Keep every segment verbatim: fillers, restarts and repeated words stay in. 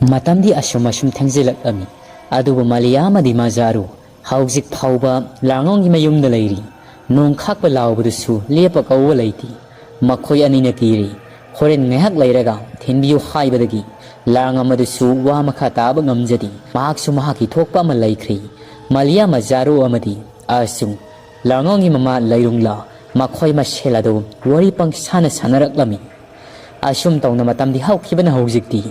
ꯃꯇꯝꯗꯤ ꯑꯁꯨꯝ ꯑꯁꯨꯝ ꯊꯦꯡꯖꯤꯜꯂꯛꯂꯝꯃꯤ꯫ ꯑꯗꯨꯕꯨ ꯃꯂꯤꯌꯥ ꯑꯃꯗꯤ ꯃꯖꯥꯔꯨ ꯍꯧꯖꯤꯛ ꯐꯥꯎꯕ ꯂꯥꯡꯉꯣꯡꯒꯤ ꯃꯌꯨꯝꯗ ꯂꯩꯔꯤ꯫ ꯅꯣꯡ ꯈꯥꯛꯄ ꯂꯥꯎꯕꯗꯨꯁꯨ ꯂꯦꯞꯄ ꯀꯧꯕ ꯂꯩꯇꯦ꯫ ꯃꯈꯣꯏ ꯑꯅꯤꯅ ꯀꯤꯔꯤ꯫ ꯍꯣꯔꯦꯟ ꯉꯥꯏꯍꯥꯛ ꯂꯩꯔꯒ ꯊꯤꯟꯕꯤꯌꯨ ꯍꯥꯏꯕꯗꯒꯤ ꯂꯥꯡ ꯑꯃꯗꯨꯁꯨ ꯋꯥ ꯃꯈꯥ ꯇꯥꯕ ꯉꯝꯖꯗꯦ꯫ ꯃꯍꯥꯛꯁꯨ ꯃꯍꯥꯛꯀꯤ ꯊꯣꯛꯄ ꯑꯃ ꯂꯩꯈ꯭ꯔꯦ꯫ ꯃꯂꯤꯌꯥ ꯃꯖꯥꯔꯨ ꯑꯃꯗꯤ ꯑꯁꯨ ꯂꯥꯡꯉꯣꯡꯒꯤ ꯃꯃꯥ ꯂꯩꯔꯨꯡꯂ ꯃꯈꯣꯏ ꯃꯁꯦꯜ ꯑꯗꯨ ꯋꯥꯔꯤ ꯄꯪꯁꯥꯅ ꯁꯥꯟꯅꯔꯛꯂꯝꯃꯤ꯫ ꯑꯁꯨꯝ ꯇꯧꯅ ꯃꯇꯝꯗꯤ ꯍꯧꯈꯤꯕꯅ ꯍꯧꯖꯤꯛꯇꯤ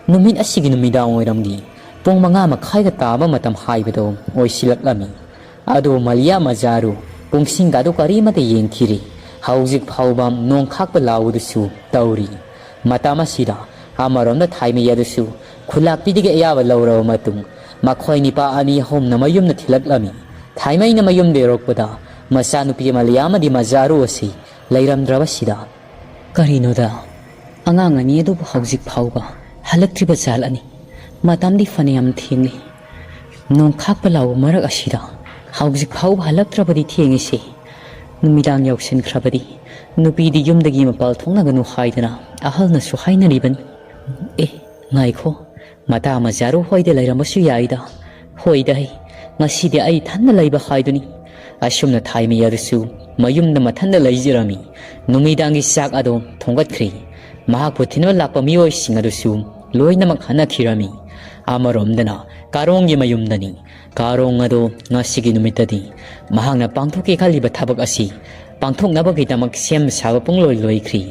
ꯅꯨꯃꯤꯠ ꯑꯁꯤꯒꯤ ꯅꯨꯃꯤꯗꯥꯡ ꯋꯥꯏꯔꯝꯒꯤ ꯄꯨꯡ ꯃꯉꯥ ꯃꯈꯥꯏꯒ ꯇꯥꯕ ꯃꯇꯝ ꯍꯥꯏꯕꯗꯨ ꯑꯣꯏꯁꯤꯜꯂꯛꯂꯝꯃꯤ꯫ ꯑꯗꯨꯕꯨ ꯃꯂꯤꯌꯥ ꯃꯖꯥꯔꯨ ꯄꯨꯡꯁꯤꯡꯒ ꯑꯗꯨ ꯀꯔꯤꯃꯠꯇ ꯌꯦꯡꯈꯤꯔꯤ꯫ ꯍꯧꯖꯤꯛ ꯐꯥꯎꯕ ꯅꯣꯡ ꯈꯥꯛꯄ ꯂꯥꯎꯕꯗꯨꯁꯨ ꯇꯧꯔꯤ꯫ ꯃꯇꯝ ꯑꯁꯤꯗ ꯑꯃꯔꯣꯝꯗ ꯊꯥꯏꯃꯩ ꯑꯗꯨꯁꯨ ꯈꯨꯂꯥꯛꯄꯤꯗꯒꯤ ꯑꯌꯥꯕ ꯂꯧꯔꯕ ꯃꯇꯨꯡ ꯃꯈꯣꯏ ꯅꯤꯄꯥ ꯑꯅꯤ ꯑꯍꯨꯝꯅ ꯃꯌꯨꯝꯗ ꯊꯤꯜꯂꯛꯂꯝꯃꯤ꯫ ꯊꯥꯏꯃꯩꯅ ꯃꯌꯨꯝꯗ ꯌꯧꯔꯛꯄꯗ ꯃꯆꯥꯅꯨꯄꯤ ꯃꯂꯤꯌꯥ ꯑꯃꯗꯤ ꯃꯖꯥꯔꯨ ꯑꯁꯤ ꯂꯩꯔꯝꯗ꯭ꯔꯕꯁꯤꯗ, "ꯀꯔꯤꯅꯣꯗ, ꯑꯉꯥꯡ ꯑꯅꯤ ꯑꯗꯨꯕꯨ ꯍꯧꯖꯤꯛ ꯐꯥꯎꯕ ꯍꯜꯂꯛꯇ꯭ꯔꯤꯕ ꯖꯥꯠꯂꯅꯤ? ꯃꯇꯝꯗꯤ ꯐꯅꯌꯥꯝ ꯊꯦꯡꯂꯦ꯫ ꯅꯣꯡꯈꯥꯛꯄ ꯂꯥꯎꯕ ꯃꯔꯛ ꯑꯁꯤꯗ ꯍꯧꯖꯤꯛ ꯐꯥꯎꯕ ꯍꯜꯂꯛꯇ꯭ꯔꯕꯗꯤ ꯊꯦꯡꯉꯤꯁꯦ꯫ ꯅꯨꯃꯤꯗꯥꯡ ꯌꯧꯁꯤꯟꯈ꯭ꯔꯕꯗꯤ ꯅꯨꯄꯤꯗꯤ ꯌꯨꯝꯗꯒꯤ ꯃꯄꯥꯜ ꯊꯣꯛꯅꯒꯅꯨ ꯍꯥꯏꯗꯅ ꯑꯍꯜꯅꯁꯨ ꯍꯥꯏꯅꯔꯤꯕꯅꯤ꯫ ꯑꯦ, ꯉꯥꯏꯈꯣ, ꯃꯇꯥ ꯃꯖꯥꯔꯨ ꯍꯣꯏꯗ ꯂꯩꯔꯝꯕꯁꯨ ꯌꯥꯏꯗ꯫ ꯍꯣꯏꯗ ꯍꯩ, ꯉꯁꯤꯗꯤ ꯑꯩ ꯏꯊꯟꯗ ꯂꯩꯕ ꯍꯥꯏꯗꯨꯅꯤ꯫" ꯑꯁꯨꯝꯅ ꯊꯥꯏꯃꯩ ꯑꯗꯨꯁꯨ ꯃꯌꯨꯝꯗ ꯃꯊꯟꯗ ꯂꯩꯖꯔꯝꯃꯤ꯫ ꯅꯨꯃꯤꯗꯥꯡꯒꯤ ꯆꯥꯛ ꯑꯗꯨ ꯊꯣꯡꯒꯠꯈ꯭ꯔꯤ꯫ ꯃꯍꯥꯛꯄꯨ ꯊꯤꯟꯕ ꯂꯥꯛꯄ ꯃꯤꯑꯣꯏꯁꯤꯡ ꯑꯗꯨꯁꯨ ꯂꯣꯏꯅꯃꯛ ꯍꯟꯅꯈꯤꯔꯝꯃꯤ꯫ ꯑꯃꯔꯣꯝꯗꯅ ꯀꯥꯔꯣꯡꯒꯤ ꯃꯌꯨꯝꯗꯅꯤ꯫ ꯀꯥꯔꯣꯡ ꯑꯗꯨ ꯉꯁꯤꯒꯤ ꯅꯨꯃꯤꯠꯇꯗꯤ ꯃꯍꯥꯛꯅ ꯄꯥꯡꯊꯣꯛꯀꯦ ꯈꯜꯂꯤꯕ ꯊꯕꯛ ꯑꯁꯤ ꯄꯥꯡꯊꯣꯛꯅꯕꯒꯤꯗꯃꯛ ꯁꯦꯝ ꯁꯥꯕ ꯄꯨꯡꯂꯣꯏ ꯂꯣꯏꯈ꯭ꯔꯤ꯫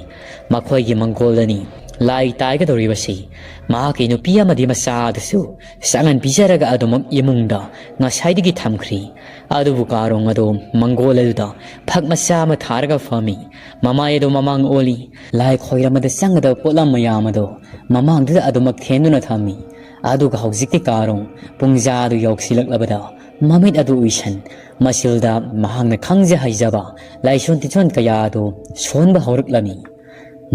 ꯃꯈꯣꯏꯒꯤ ꯃꯪꯒꯣꯜꯗꯅꯤ ꯂꯥꯏ ꯇꯥꯏꯒꯗꯧꯔꯤꯕꯁꯤ꯫ ꯃꯍꯥꯛꯀꯤ ꯅꯨꯄꯤ ꯑꯃꯗꯤ ꯃꯆꯥ ꯑꯗꯨꯁꯨ ꯆꯥꯛꯉꯟ ꯄꯤꯖꯔꯒ ꯑꯗꯨꯃꯛ ꯏꯃꯨꯡꯗ ꯉꯁꯥꯏꯗꯒꯤ ꯊꯝꯈ꯭ꯔꯤ꯫ ꯑꯗꯨꯕꯨ ꯀꯥꯔꯣꯡ ꯑꯗꯨ ꯃꯪꯒꯣꯜ ꯑꯗꯨꯗ ꯐꯛ ꯃꯆꯥ ꯑꯃ ꯊꯥꯔꯒ ꯐꯝꯃꯤ꯫ ꯃꯃꯥꯏ ꯑꯗꯨ ꯃꯃꯥꯡ ꯑꯣꯜꯂꯤ꯫ ꯂꯥꯏ ꯈꯣꯏꯔꯝꯕꯗ ꯆꯪꯒꯗꯕ ꯄꯣꯠꯂꯝ ꯃꯌꯥꯝ ꯑꯗꯨ ꯃꯃꯥꯡꯗꯨꯗ ꯑꯗꯨꯃꯛ ꯊꯦꯟꯗꯨꯅ ꯊꯝꯃꯤ꯫ ꯑꯗꯨꯒ ꯍꯧꯖꯤꯛꯇꯤ ꯀꯥꯔꯣꯡ ꯄꯨꯡꯖꯥ ꯑꯗꯨ ꯌꯧꯁꯤꯜꯂꯛꯂꯕꯗ ꯃꯃꯤꯠ ꯑꯗꯨ ꯎꯏꯁꯟ, ꯃꯁꯤꯜꯗ ꯃꯍꯥꯛꯅ ꯈꯪꯖ ꯍꯩꯖꯕ ꯂꯥꯏꯁꯣꯟ ꯇꯤꯟꯁꯣꯟ ꯀꯌꯥ ꯑꯗꯨ ꯁꯣꯟꯕ ꯍꯧꯔꯛꯂꯝꯃꯤ꯫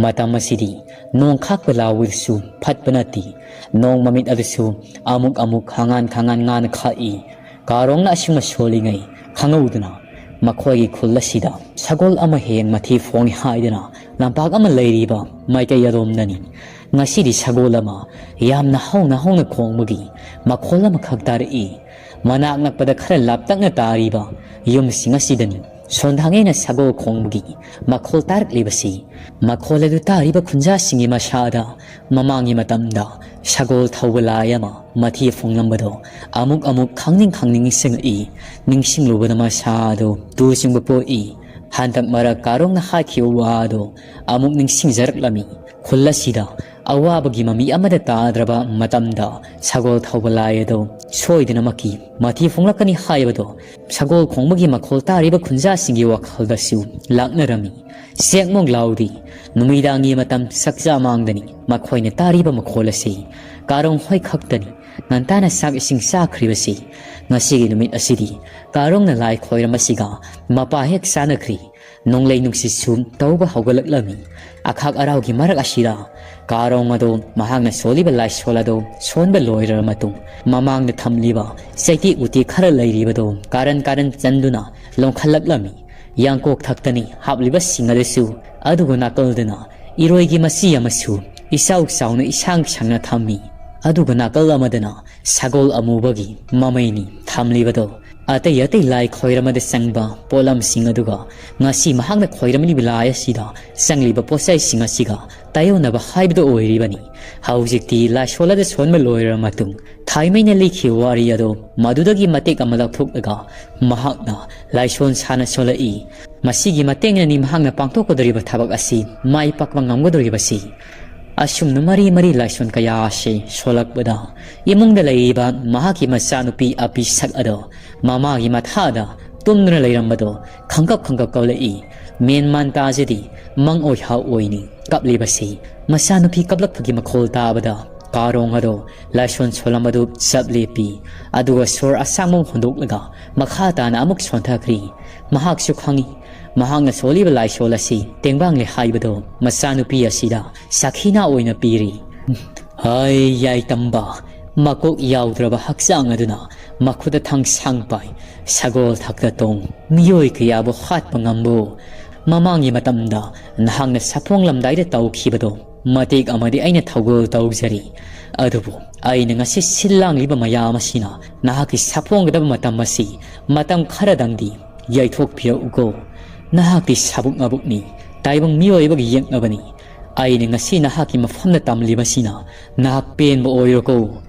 ꯃꯇꯝ ꯑꯁꯤꯗꯤ ꯅꯣꯡ ꯈꯥꯛꯄ ꯂꯥꯎꯕꯗꯨꯁꯨ ꯐꯠꯄ ꯅꯠꯇꯦ꯫ ꯅꯣꯡ ꯃꯃꯤꯠ ꯑꯗꯨꯁꯨ ꯑꯃꯨꯛ ꯑꯃꯨꯛ ꯈꯪꯉꯥꯟ ꯈꯪꯉꯥꯟ ꯉꯥꯅ ꯈꯥꯛꯏ꯫ ꯀꯥꯔꯣꯡꯅ ꯑꯁꯨꯝꯅ ꯁꯣꯜꯂꯤꯉꯩ ꯈꯪꯍꯧꯗꯅ ꯃꯈꯣꯏꯒꯤ ꯈꯨꯜ ꯑꯁꯤꯗ ꯁꯒꯣꯜ ꯑꯃ ꯍꯦꯛ ꯃꯊꯤ ꯐꯣꯡꯏ ꯍꯥꯏꯗꯨꯅ ꯂꯝꯄꯥꯛ ꯑꯃ ꯂꯩꯔꯤꯕ ꯃꯥꯏꯀꯩ ꯑꯗꯣꯝꯗꯅꯤ꯫ ꯉꯁꯤꯗꯤ ꯁꯒꯣꯜ ꯑꯃ ꯌꯥꯝꯅ ꯍꯧꯅ ꯍꯧꯅ ꯈꯣꯡꯕꯒꯤ ꯃꯈꯣꯜ ꯑꯃꯈꯛ ꯇꯥꯔꯛꯏ꯫ ꯃꯅꯥꯛ ꯅꯛꯄꯗ ꯈꯔ ꯂꯥꯞꯇꯛꯅ ꯇꯥꯔꯤꯕ ꯌꯨꯝꯁꯤꯡ ꯑꯁꯤꯗꯅꯤ ꯁꯣꯟꯗꯥꯉꯩꯅ ꯁꯒꯣꯜ ꯈꯣꯡꯕꯒꯤ ꯃꯈꯣꯜ ꯇꯥꯔꯛꯂꯤꯕꯁꯤ꯫ ꯃꯈꯣꯜ ꯑꯗꯨ ꯇꯥꯔꯤꯕ ꯈꯨꯟꯖꯥꯁꯤꯡꯒꯤ ꯃꯁꯥꯗ ꯃꯃꯥꯡꯒꯤ ꯃꯇꯝꯗ ꯁꯒꯣꯜ ꯊꯧꯕ ꯂꯥꯏ ꯑꯃ ꯃꯊꯤ ꯐꯣꯡꯂꯝꯕꯗꯣ ꯑꯃꯨꯛ ꯑꯃꯨꯛ ꯈꯪꯅꯤꯡ ꯈꯪꯅꯤꯡ ꯅꯤꯡꯁꯤꯡꯂꯛꯏ꯫ ꯅꯤꯡꯁꯤꯡꯂꯨꯕꯗ ꯃꯁꯥꯗꯣ ꯇꯨ ꯆꯨꯡꯕ ꯄꯣꯛꯏ꯫ ꯍꯟꯗꯛ ꯃꯔꯛ ꯀꯥꯔꯣꯡꯅ ꯍꯥꯏꯈꯤꯕ ꯋꯥꯗꯣ ꯑꯃꯨꯛ ꯅꯤꯡꯁꯤꯡꯖꯔꯛꯂꯝꯃꯤ꯫ ꯈꯨꯜ ꯑꯁꯤꯗ ꯑꯋꯥꯕꯒꯤ ꯃꯃꯤ ꯑꯃꯗ ꯇꯥꯗ꯭ꯔꯕ ꯃꯇꯝꯗ ꯁꯒꯣꯜ ꯊꯧꯕ ꯂꯥꯏ ꯑꯗꯣ ꯁꯣꯏꯗꯅꯃꯛꯀꯤ ꯃꯊꯤ ꯐꯣꯡꯂꯛꯀꯅꯤ ꯍꯥꯏꯕꯗꯣ ꯁꯒꯣꯜ ꯈꯣꯡꯕꯒꯤ ꯃꯈꯣꯜ ꯇꯥꯔꯤꯕ ꯈꯨꯟꯖꯥꯁꯤꯡꯒꯤ ꯋꯥꯈꯜꯗꯁꯨ ꯂꯥꯛꯅꯔꯝꯃꯤ꯫ ꯆꯦꯛꯃꯨꯛ ꯂꯥꯎꯗꯤ ꯅꯨꯃꯤꯗꯥꯡꯒꯤ ꯃꯇꯝ ꯆꯥꯛꯆꯥ ꯃꯥꯡꯗꯅꯤ ꯃꯈꯣꯏꯅ ꯇꯥꯔꯤꯕ ꯃꯈꯣꯜ ꯑꯁꯤ ꯀꯥꯔꯣꯡ ꯍꯣꯏ ꯈꯛꯇꯅꯤ ꯉꯟꯇꯥꯅ ꯆꯥꯛ ꯏꯁꯤꯡ ꯆꯥꯈ꯭ꯔꯤꯕꯁꯤ꯫ ꯉꯁꯤꯒꯤ ꯅꯨꯃꯤꯠ ꯑꯁꯤꯗꯤ ꯀꯥꯔꯣꯡꯅ ꯂꯥꯏ ꯈꯣꯏꯔꯝ ꯑꯁꯤꯒ ꯃꯄꯥ ꯍꯦꯛ ꯆꯥꯅꯈ꯭ꯔꯤ꯫ ꯅꯣꯡꯂꯩ ꯅꯨꯡꯁꯤꯠꯁꯨ ꯇꯧꯕ ꯍꯧꯒꯠꯂꯛꯂꯝꯃꯤ꯫ ꯑꯈꯥꯛ ꯑꯔꯥꯎꯒꯤ ꯃꯔꯛ ꯑꯁꯤꯗ ꯀꯥꯔꯣꯡ ꯑꯗꯣ ꯃꯍꯥꯛꯅ ꯁꯣꯜꯂꯤꯕ ꯂꯥꯏꯁꯣꯜ ꯑꯗꯣ ꯁꯣꯟꯕ ꯂꯣꯏꯔꯕ ꯃꯇꯨꯡ ꯃꯃꯥꯡꯗ ꯊꯝꯂꯤꯕ ꯆꯩꯇꯦꯛ ꯎꯇꯦꯛ ꯈꯔ ꯂꯩꯔꯤꯕꯗꯣ ꯀꯥꯔꯟ ꯀꯥꯔꯟ ꯆꯟꯗꯨꯅ ꯂꯣꯡꯈꯠꯂꯛꯂꯝꯃꯤ꯫ ꯌꯥꯡꯀꯣꯛ ꯊꯛꯇꯅꯤ ꯍꯥꯞꯂꯤꯕꯁꯤꯡ ꯑꯗꯨꯁꯨ ꯑꯗꯨꯒ ꯅꯥꯀꯜꯗꯅ ꯏꯔꯣꯏꯒꯤ ꯃꯆꯤ ꯑꯃꯁꯨ ꯏꯆꯥꯎ ꯆꯥꯎꯅ ꯏꯁꯥꯡ ꯁꯥꯡꯅ ꯊꯝꯃꯤ꯫ ꯑꯗꯨꯒ ꯅꯥꯀꯜ ꯑꯃꯗꯅ ꯁꯒꯣꯜ ꯑꯃꯨꯕꯒꯤ ꯃꯃꯩꯅꯤ ꯊꯝꯂꯤꯕꯗꯣ꯫ ꯑꯇꯩ ꯑꯇꯩ ꯂꯥꯏ ꯈꯣꯏꯔꯝꯕꯗ ꯆꯪꯕ ꯄꯣꯠꯂꯝꯁꯤꯡ ꯑꯗꯨꯒ ꯉꯁꯤ ꯃꯍꯥꯛꯅ ꯈꯣꯏꯔꯝꯂꯤꯕ ꯂꯥꯏ ꯑꯁꯤꯗ ꯆꯪꯂꯤꯕ ꯄꯣꯠꯆꯩꯁꯤꯡ ꯑꯁꯤꯒ ꯇꯥꯏꯌꯣꯟꯅꯕ ꯍꯥꯏꯕꯗꯨ ꯑꯣꯏꯔꯤꯕꯅꯤ꯫ ꯍꯧꯖꯤꯛꯇꯤ ꯂꯥꯏꯁꯣꯜ ꯑꯗꯨ ꯁꯣꯟꯕ ꯂꯣꯏꯔꯕ ꯃꯇꯨꯡ ꯊꯥꯏꯃꯩꯅ ꯂꯤꯈꯤꯕ ꯋꯥꯔꯤ ꯑꯗꯣ ꯃꯗꯨꯗꯒꯤ ꯃꯇꯦꯛ ꯑꯃ ꯂꯧꯊꯣꯛꯂꯒ ꯃꯍꯥꯛꯅ ꯂꯥꯏꯁꯣꯟ ꯁꯥꯅ ꯁꯣꯜꯂꯛꯏ꯫ ꯃꯁꯤꯒꯤ ꯃꯇꯦꯡꯅꯅꯤ ꯃꯍꯥꯛꯅ ꯄꯥꯡꯊꯣꯛꯀꯗꯧꯔꯤꯕ ꯊꯕꯛ ꯑꯁꯤ ꯃꯥꯏ ꯄꯥꯛꯄ ꯉꯝꯒꯗꯧꯔꯤꯕꯁꯤ꯫ ꯑꯁꯨꯝꯅ ꯃꯔꯤ ꯃꯔꯤ ꯂꯥꯏꯁꯣꯟ ꯀꯌꯥ ꯑꯁꯤ ꯁꯣꯜꯂꯛꯄꯗ ꯏꯃꯨꯡꯗ ꯂꯩꯔꯤꯕ ꯃꯍꯥꯛꯀꯤ ꯃꯆꯥꯅꯨꯄꯤ ꯑꯄꯤ ꯁꯛ ꯑꯗꯣ ꯃꯃꯥꯒꯤ ꯃꯊꯥꯗ ꯇꯨꯝꯗꯨꯅ ꯂꯩꯔꯝꯕꯗꯣ ꯈꯪꯀꯞ ꯈꯪꯀꯞ ꯀꯞꯂꯛꯏ꯫ ꯃꯦꯟ ꯃꯥꯟ ꯇꯥꯖꯗꯤ ꯃꯪ ꯑꯣꯏ ꯍꯥꯎ ꯑꯣꯏꯅꯤ ꯀꯞꯂꯤꯕꯁꯤ꯫ ꯃꯆꯥꯅꯨꯄꯤ ꯀꯞꯂꯛꯄꯒꯤ ꯃꯈꯣꯜ ꯇꯥꯕꯗ ꯀꯥꯔꯣꯡ ꯑꯗꯣ ꯂꯥꯏꯁꯣꯟ ꯁꯣꯜꯂꯝꯕꯗꯨ ꯆꯞ ꯂꯦꯞꯄꯤ꯫ ꯑꯗꯨꯒ ꯁꯣꯔ ꯑꯁꯥꯡꯕ ꯑꯃ ꯍꯣꯟꯗꯣꯛꯂꯒ ꯃꯈꯥ ꯇꯥꯅ ꯑꯃꯨꯛ ꯁꯣꯟꯊꯈ꯭ꯔꯤ꯫ ꯃꯍꯥꯛꯁꯨ ꯈꯪꯏ, ꯃꯍꯥꯛꯅ ꯁꯣꯜꯂꯤꯕ ꯂꯥꯏꯁꯣꯜ ꯑꯁꯤ ꯇꯦꯡꯕꯥꯡꯂꯦ ꯍꯥꯏꯕꯗꯣ ꯃꯆꯥꯅꯨꯄꯤ ꯑꯁꯤꯗ ꯁꯥꯈꯤꯅꯥ ꯑꯣꯏꯅ ꯄꯤꯔꯤ꯫ ꯍꯥꯏ ꯌꯥꯏꯇꯝꯕ, ꯃꯀꯣꯛ ꯌꯥꯎꯗ꯭ꯔꯕ ꯍꯛꯆꯥꯡ ꯑꯗꯨꯅ ꯃꯈꯨꯠꯇ ꯊꯥꯡꯁꯥꯡ ꯄꯥꯏ, ꯁꯒꯣꯜ ꯊꯛꯇ ꯇꯣꯡ, ꯃꯤꯑꯣꯏ ꯀꯌꯥꯕꯨ ꯍꯥꯠꯄ ꯉꯝꯕꯨ꯫ ꯃꯃꯥꯡꯒꯤ ꯃꯇꯝꯗ ꯅꯍꯥꯛꯅ ꯁꯥꯐꯣꯡꯂꯝꯗꯥꯏꯗ ꯇꯧꯈꯤꯕꯗꯣ ꯃꯇꯦꯛ ꯑꯃꯗꯤ ꯑꯩꯅ ꯊꯧꯒꯜ ꯇꯧꯖꯔꯤ꯫ ꯑꯗꯨꯕꯨ ꯑꯩꯅ ꯉꯁꯤ ꯁꯤꯜ ꯂꯥꯡꯂꯤꯕ ꯃꯌꯥꯝ ꯑꯁꯤꯅ ꯅꯍꯥꯛꯀꯤ ꯁꯥꯐꯣꯡꯒꯗꯕ ꯃꯇꯝ ꯑꯁꯤ ꯃꯇꯝ ꯈꯔꯗꯪꯗꯤ ꯌꯩꯊꯣꯛꯄꯤꯔꯛꯎꯀꯣ꯫ ꯅꯍꯥꯛꯇꯤ ꯁꯥꯕꯨꯛ ꯃꯕꯨꯛꯅꯤ, ꯇꯥꯏꯕꯪ ꯃꯤꯑꯣꯏꯕꯒꯤ ꯌꯦꯛꯅꯕꯅꯤ꯫ ꯑꯩꯅ ꯉꯁꯤ ꯅꯍꯥꯛꯀꯤ ꯃꯐꯝꯗ ꯇꯝꯂꯤꯕꯁꯤꯅ ꯅꯍꯥꯛ ꯄꯦꯟꯕ ꯑꯣꯏꯔꯣꯀꯣ꯫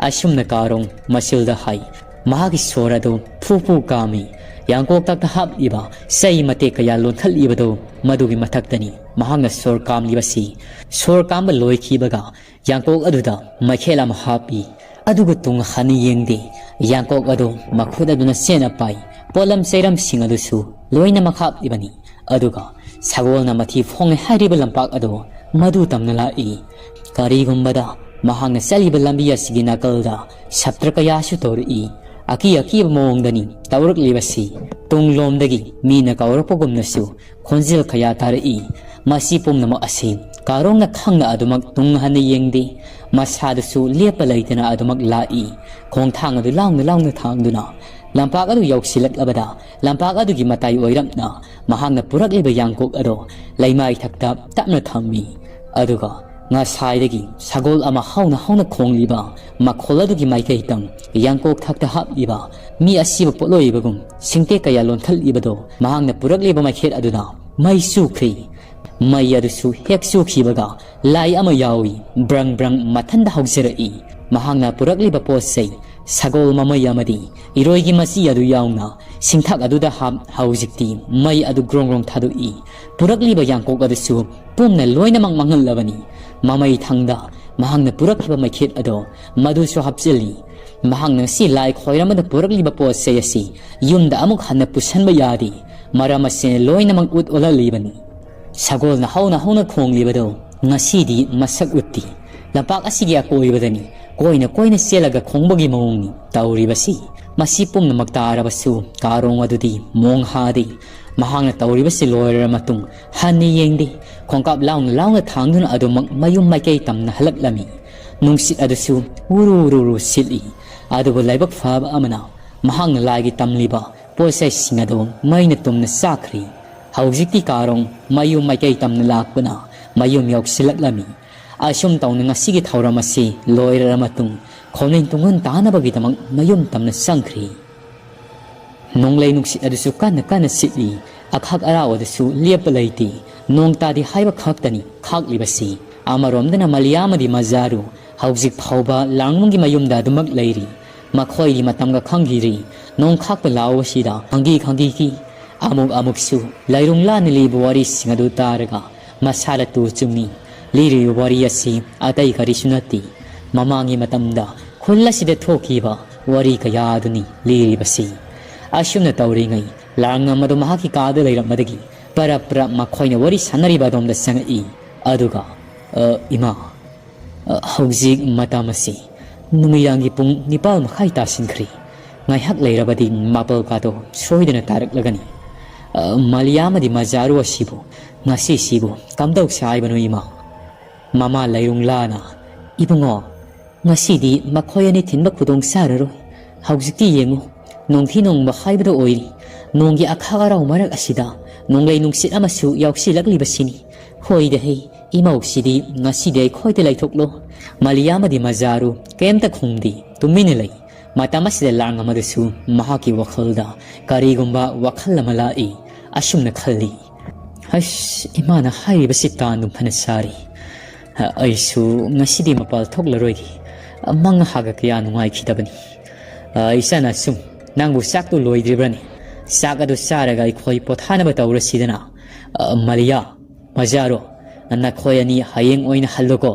ꯑꯁꯨꯝꯅ ꯀꯥꯔꯣꯡ ꯃꯁꯤꯜꯗ ꯍꯥꯏ꯫ ꯃꯍꯥꯛꯀꯤ ꯁꯣꯔ ꯑꯗꯨ ꯐꯨ ꯐꯨ ꯀꯥꯝꯃꯤ꯫ ꯌꯥꯡꯀꯣꯛ ꯊꯛꯇ ꯍꯥꯞꯂꯤꯕ ꯆꯩ ꯃꯇꯦꯛ ꯀꯌꯥ ꯂꯣꯟꯈꯠꯂꯤꯕꯗꯨ ꯃꯗꯨꯒꯤ ꯃꯊꯛꯇꯅꯤ ꯃꯍꯥꯛꯅ ꯁꯣꯔ ꯀꯥꯝꯂꯤꯕꯁꯤ꯫ ꯁꯣꯔ ꯀꯥꯝꯕ ꯂꯣꯏꯈꯤꯕꯒ ꯌꯥꯡꯀꯣꯛ ꯑꯗꯨꯗ ꯃꯩꯈꯦꯠ ꯑꯃ ꯍꯥꯞꯄꯤ꯫ ꯑꯗꯨꯒ ꯇꯨꯡ ꯍꯟꯅ ꯌꯦꯡꯗꯦ꯫ ꯌꯥꯡꯀꯣꯛ ꯑꯗꯨ ꯃꯈꯨꯠ ꯑꯗꯨꯅ ꯆꯦꯠꯅ ꯄꯥꯏ꯫ ꯄꯣꯠꯂꯝ ꯆꯩꯔꯝꯁꯤꯡ ꯑꯗꯨꯁꯨ ꯂꯣꯏꯅꯃꯛ ꯍꯥꯞꯂꯤꯕꯅꯤ꯫ ꯑꯗꯨꯒ ꯁꯒꯣꯜꯅ ꯃꯊꯤ ꯐꯣꯡꯂꯦ ꯍꯥꯏꯔꯤꯕ ꯂꯝꯄꯥꯛ ꯑꯗꯨ ꯃꯗꯨ ꯇꯝꯅ ꯂꯥꯛꯏ꯫ ꯀꯔꯤꯒꯨꯝꯕꯗ ꯃꯍꯥꯛꯅ ꯆꯠꯂꯤꯕ ꯂꯝꯕꯤ ꯑꯁꯤꯒꯤ ꯅꯥꯀꯜꯗ ꯁꯞꯇ꯭ꯔ ꯀꯌꯥꯁꯨ ꯇꯧꯔꯛꯏ꯫ ꯑꯀꯤ ꯑꯀꯤꯕ ꯃꯑꯣꯡꯗꯅꯤ ꯇꯧꯔꯛꯂꯤꯕꯁꯤ꯫ ꯇꯨꯡꯂꯣꯝꯗꯒꯤ ꯃꯤꯅ ꯀꯧꯔꯛꯄꯒꯨꯝꯅꯁꯨ ꯈꯣꯟꯖꯦꯜ ꯀꯌꯥ ꯇꯥꯔꯛꯏ꯫ ꯃꯁꯤ ꯄꯨꯝꯅꯃꯛ ꯑꯁꯤ ꯀꯥꯔꯣꯡꯅ ꯈꯪꯅ ꯑꯗꯨꯃꯛ ꯇꯨꯡ ꯍꯟꯅ ꯌꯦꯡꯗꯦ꯫ ꯃꯁꯥꯗꯨꯁꯨ ꯂꯦꯞꯄ ꯂꯩꯇꯅ ꯑꯗꯨꯃꯛ ꯂꯥꯛꯏ꯫ ꯈꯣꯡꯊꯥꯡ ꯑꯗꯨ ꯂꯥꯎꯅ ꯂꯥꯎꯅ ꯊꯥꯡꯗꯨꯅ ꯂꯝꯄꯥꯛ ꯑꯗꯨ ꯌꯧꯁꯤꯜꯂꯛꯂꯕꯗ ꯂꯝꯄꯥꯛ ꯑꯗꯨꯒꯤ ꯃꯇꯥꯏ ꯑꯣꯏꯔꯞꯅ ꯃꯍꯥꯛꯅ ꯄꯨꯔꯛꯂꯤꯕ ꯌꯥꯡꯀꯣꯛ ꯑꯗꯨ ꯂꯩꯃꯥꯏ ꯊꯛꯇ ꯇꯞꯅ ꯊꯝꯃꯤ꯫ ꯑꯗꯨꯒ ꯉꯁꯥꯏꯗꯒꯤ ꯁꯒꯣꯜ ꯑꯃ ꯍꯧꯅ ꯍꯧꯅ ꯈꯣꯡꯂꯤꯕ ꯃꯈꯣꯜ ꯑꯗꯨꯒꯤ ꯃꯥꯏꯀꯩꯗ ꯌꯥꯡꯀꯣꯛ ꯊꯛꯇ ꯍꯥꯞꯂꯤꯕ ꯃꯤ ꯑꯁꯤꯕꯨ ꯄꯣꯠꯂꯣꯏꯕꯒꯨꯝ ꯁꯤꯡꯇꯦꯛ ꯀꯌꯥ ꯂꯣꯟꯈꯠꯂꯤꯕꯗꯨ ꯃꯍꯥꯛꯅ ꯄꯨꯔꯛꯂꯤꯕ ꯃꯩꯈꯦꯠ ꯑꯗꯨꯅ ꯃꯩ ꯆꯨꯈ꯭ꯔꯦ꯫ ꯃꯩ ꯑꯗꯨꯁꯨ ꯍꯦꯛ ꯆꯨꯈꯤꯕꯒ ꯂꯥꯏ ꯑꯃ ꯌꯥꯎꯏ, ꯕ꯭ꯔꯪ ꯕ꯭ꯔꯪ ꯃꯊꯟꯗ ꯍꯧꯖꯔꯛꯏ꯫ ꯃꯍꯥꯛꯅ ꯄꯨꯔꯛꯂꯤꯕ ꯄꯣꯠ ꯆꯩ, ꯁꯒꯣꯜ ꯃꯃꯩ ꯑꯃꯗꯤ ꯏꯔꯣꯏꯒꯤ ꯃꯆꯤ ꯑꯗꯨ ꯌꯥꯎꯅ ꯁꯤꯡꯊꯛ ꯑꯗꯨꯗ ꯍꯥꯞ-, ꯍꯧꯖꯤꯛꯇꯤ ꯃꯩ ꯑꯗꯨ ꯒ꯭ꯔꯣꯡ ꯒ꯭ꯔꯣꯡ ꯊꯥꯗꯣꯛꯏ꯫ ꯄꯨꯔꯛꯂꯤꯕ ꯌꯥꯡꯀꯣꯛ ꯑꯗꯨꯁꯨ ꯄꯨꯝꯅ ꯂꯣꯏꯅꯃꯛ ꯃꯥꯡꯍꯜꯂꯕꯅꯤ꯫ ꯃꯃꯩ ꯊꯪꯗ ꯃꯍꯥꯛꯅ ꯄꯨꯔꯛꯈꯤꯕ ꯃꯩꯈꯦꯠ ꯑꯗꯣ ꯃꯗꯨꯁꯨ ꯍꯥꯞꯆꯤꯜꯂꯤ꯫ ꯃꯍꯥꯛꯅ ꯉꯁꯤ ꯂꯥꯏ ꯈꯣꯏꯔꯝꯕꯗ ꯄꯨꯔꯛꯂꯤꯕ ꯄꯣꯠ ꯆꯩ ꯑꯁꯤ ꯌꯨꯝꯗ ꯑꯃꯨꯛ ꯍꯟꯅ ꯄꯨꯁꯟꯕ ꯌꯥꯗꯦ꯫ ꯃꯔꯝ ꯑꯁꯤꯅ ꯂꯣꯏꯅꯃꯛ ꯎꯠ ꯑꯣꯜꯍꯜꯂꯤꯕꯅꯤ꯫ ꯁꯒꯣꯜꯅ ꯍꯧꯅ ꯍꯧꯅ ꯈꯣꯡꯂꯤꯕꯗꯨ ꯉꯁꯤꯗꯤ ꯃꯁꯛ ꯎꯠꯇꯦ꯫ ꯂꯝꯄꯥꯛ ꯑꯁꯤꯒꯤ ꯑꯀꯣꯏꯕꯗꯅꯤ ꯀꯣꯏꯅ ꯀꯣꯏꯅ ꯆꯦꯜꯂꯒ ꯈꯣꯡꯕꯒꯤ ꯃꯑꯣꯡꯅꯤ ꯇꯧꯔꯤꯕꯁꯤ꯫ ꯃꯁꯤ ꯄꯨꯝꯅꯃꯛ ꯇꯥꯔꯕꯁꯨ ꯀꯥꯔꯣꯡ ꯑꯗꯨꯗꯤ ꯃꯣꯡ ꯍꯥꯗꯦ꯫ ꯃꯍꯥꯛꯅ ꯇꯧꯔꯤꯕꯁꯤ ꯂꯣꯏꯔꯕ ꯃꯇꯨꯡ ꯍꯟꯅ ꯌꯦꯡꯗꯦ꯫ ꯈꯣꯡꯀꯥꯞ ꯂꯥꯎꯅ ꯂꯥꯎꯅ ꯊꯥꯡꯗꯨꯅ ꯑꯗꯨꯃꯛ ꯃꯌꯨꯝ ꯃꯥꯏꯀꯩ ꯇꯝꯅ ꯍꯜꯂꯛꯂꯝꯃꯤ꯫ ꯅꯨꯡꯁꯤꯠ ꯑꯗꯨꯁꯨ ꯎꯔꯨ ꯎꯔꯨ ꯎꯔꯨ ꯁꯤꯠꯂꯤ꯫ ꯑꯗꯨꯕꯨ ꯂꯥꯏꯕꯛ ꯐꯕ ꯑꯃꯅ ꯃꯍꯥꯛꯅ ꯂꯥꯏꯒꯤ ꯇꯝꯂꯤꯕ ꯄꯣꯠ ꯆꯩꯁꯤꯡ ꯑꯗꯨ ꯃꯩꯅ ꯇꯨꯝꯅ ꯆꯥꯈ꯭ꯔꯦ꯫ ꯍꯧꯖꯤꯛꯇꯤ ꯀꯥꯔꯣꯡ ꯃꯌꯨꯝ ꯃꯥꯏꯀꯩ ꯇꯝꯅ ꯂꯥꯛꯄꯅ ꯃꯌꯨꯝ ꯌꯧꯁꯤꯜꯂꯛꯂꯝꯃꯤ꯫ ꯑꯁꯨꯝ ꯇꯧꯅ ꯉꯁꯤꯒꯤ ꯊꯧꯔꯝ ꯑꯁꯤ ꯂꯣꯏꯔꯔ ꯃꯇꯨꯡ ꯈꯣꯝꯂꯤꯟ ꯇꯨꯡꯒꯨꯟ ꯇꯥꯅꯕꯒꯤꯗꯃꯛ ꯃꯌꯨꯝ ꯇꯝꯅ ꯆꯪꯈ꯭ꯔꯤ꯫ ꯅꯣꯡꯂꯩ ꯅꯨꯡꯁꯤꯠ ꯑꯗꯨꯁꯨ ꯀꯟꯅ ꯀꯟꯅ ꯁꯤꯠꯂꯤ꯫ ꯑꯈꯥꯛ ꯑꯔꯥꯎ ꯑꯗꯨꯁꯨ ꯂꯦꯞꯄ ꯂꯩꯇꯦ꯫ ꯅꯣꯡ ꯇꯥꯗꯦ ꯍꯥꯏꯕ ꯈꯛꯇꯅꯤ ꯈꯥꯛꯂꯤꯕꯁꯤ꯫ ꯑꯃꯔꯣꯝꯗꯅ ꯃꯂꯤꯌꯥ ꯑꯃꯗꯤ ꯃꯖꯥꯔꯨ ꯍꯧꯖꯤꯛ ꯐꯥꯎꯕ ꯂꯥꯡꯕꯝꯒꯤ ꯃꯌꯨꯝꯗ ꯑꯗꯨꯃꯛ ꯂꯩꯔꯤ꯫ ꯃꯈꯣꯏꯒꯤ ꯃꯇꯝꯒ ꯈꯪꯈꯤꯗ꯭ꯔꯤ꯫ ꯅꯣꯡ ꯈꯥꯛꯄ ꯂꯥꯎꯕꯁꯤꯗ ꯈꯪꯒꯤ ꯈꯪꯒꯤꯒꯤ ꯑꯃꯨꯛ ꯑꯃꯨꯛꯁꯨ ꯂꯩꯔꯨꯡ ꯂꯥꯟꯅ ꯂꯤꯕ ꯋꯥꯔꯤꯁꯤꯡ ꯑꯗꯨ ꯇꯥꯔꯒ ꯃꯁꯥꯗ ꯇꯨ ꯆꯨꯡꯏ꯫ ꯂꯤꯔꯤꯕ ꯋꯥꯔꯤ ꯑꯁꯤ ꯑꯇꯩ ꯀꯔꯤꯁꯨ ꯅꯠꯇꯦ꯫ ꯃꯃꯥꯡꯒꯤ ꯃꯇꯝꯗ ꯈꯨꯜ ꯑꯁꯤꯗ ꯊꯣꯛꯈꯤꯕ ꯋꯥꯔꯤ ꯀꯌꯥ ꯑꯗꯨꯅꯤ ꯂꯤꯔꯤꯕꯁꯤ꯫ ꯑꯁꯨꯝꯅ ꯇꯧꯔꯤꯉꯩ ꯂꯥꯡꯉꯝ ꯑꯗꯨ ꯃꯍꯥꯛꯀꯤ ꯀꯥꯗ ꯂꯩꯔꯝꯕꯗꯒꯤ ꯄꯔꯞ ꯄꯔꯞ ꯃꯈꯣꯏꯅ ꯋꯥꯔꯤ ꯁꯥꯟꯅꯔꯤꯕ ꯑꯗꯣꯝꯗ ꯆꯪꯉꯛꯏ꯫ ꯑꯗꯨꯒ, "ꯑ, ꯏꯃꯥ, ꯑ, ꯍꯧꯖꯤꯛ ꯃꯇꯝ ꯑꯁꯤ ꯅꯨꯃꯤꯗꯥꯡꯒꯤ ꯄꯨꯡ ꯅꯤꯄꯥꯜ ꯃꯈꯥꯏ ꯇꯥꯁꯤꯟꯈ꯭ꯔꯦ꯫ ꯉꯥꯏꯍꯥꯛ ꯂꯩꯔꯕꯗꯤ ꯃꯥꯄꯜ ꯀꯥꯗꯣ ꯁꯣꯏꯗꯅ ꯇꯥꯔꯛꯂꯒꯅꯤ꯫ ꯑ, ꯃꯥꯂꯤꯌꯥ ꯑꯃꯗꯤ ꯃꯖꯥꯔꯨ ꯑꯁꯤꯕꯨ ꯉꯁꯤꯁꯤꯕꯨ ꯀꯝꯗꯧꯁꯦ ꯍꯥꯏꯕꯅꯣ, ꯏꯃꯥ?" ꯃꯃꯥ ꯂꯩꯔꯨꯡꯂꯥꯅ, "ꯏꯕꯨꯡꯉꯣ, ꯉꯁꯤꯗꯤ ꯃꯈꯣꯏ ꯑꯅꯤ ꯊꯤꯟꯕ ꯈꯨꯗꯣꯡ ꯆꯥꯔꯔꯣꯏ꯫ ꯍꯧꯖꯤꯛꯇꯤ ꯌꯦꯡꯉꯨ, ꯅꯣꯡꯊꯤ ꯅꯣꯡꯃ ꯍꯥꯏꯕꯗꯨ ꯑꯣꯏꯔꯤ꯫ ꯅꯣꯡꯒꯤ ꯑꯈꯥꯛ ꯑꯔꯥꯎ ꯃꯔꯛ ꯑꯁꯤꯗ ꯅꯣꯡꯂꯩ ꯅꯨꯡꯁꯤꯠ ꯑꯃꯁꯨ ꯌꯥꯎꯁꯤꯜꯂꯛꯂꯤꯕꯁꯤꯅꯤ꯫ ꯍꯣꯏꯗ ꯍꯦ, ꯏꯃꯧꯁꯤꯗꯤ ꯉꯁꯤꯗꯤ ꯑꯩꯈꯣꯏꯗ ꯂꯩꯊꯣꯛꯂꯣ꯫" ꯃꯥꯂꯤꯌꯥ ꯑꯃꯗꯤ ꯃꯖꯥꯔꯨ ꯀꯩꯝꯇ ꯈꯨꯝꯗꯦ, ꯇꯨꯃꯤꯟꯅ ꯂꯩ꯫ ꯃꯇꯝ ꯑꯁꯤꯗ ꯂꯥꯡꯉꯝ ꯑꯗꯨꯁꯨ ꯃꯍꯥꯛꯀꯤ ꯋꯥꯈꯜꯗ ꯀꯔꯤꯒꯨꯝꯕ ꯋꯥꯈꯜ ꯑꯃ ꯂꯥꯛꯏ꯫ ꯑꯁꯨꯝꯅ ꯈꯜꯂꯤ, "ꯑꯁ, ꯏꯃꯥꯅ ꯍꯥꯏꯔꯤꯕꯁꯤ ꯇꯥꯟꯗꯨꯝ ꯐꯅ ꯆꯥꯔꯤ꯫ ꯑꯩꯁꯨ ꯉꯁꯤꯗꯤ ꯃꯄꯥꯜ ꯊꯣꯛꯂꯔꯣꯏꯒꯦ꯫ ꯃꯪ ꯍꯥꯒ ꯀꯌꯥ ꯅꯨꯡꯉꯥꯏꯈꯤꯗꯕꯅꯤ꯫ ꯏꯆꯥꯅ ꯁꯨꯝ, ꯅꯪꯕꯨ ꯆꯥꯛꯇꯨ ꯂꯣꯏꯗ꯭ꯔꯤꯕ꯭ꯔꯅꯦ? ꯆꯥꯛ ꯑꯗꯨ ꯆꯥꯔꯒ ꯑꯩꯈꯣꯏ ꯄꯣꯊꯥꯅꯕ ꯇꯧꯔꯁꯤꯗꯅ꯫ ꯃꯥꯂꯤꯌꯥ, ꯃꯖꯥꯔꯣ, ꯅꯈꯣꯏ ꯑꯅꯤ ꯍꯌꯦꯡ ꯑꯣꯏꯅ ꯍꯜꯂꯨꯀꯣ꯫"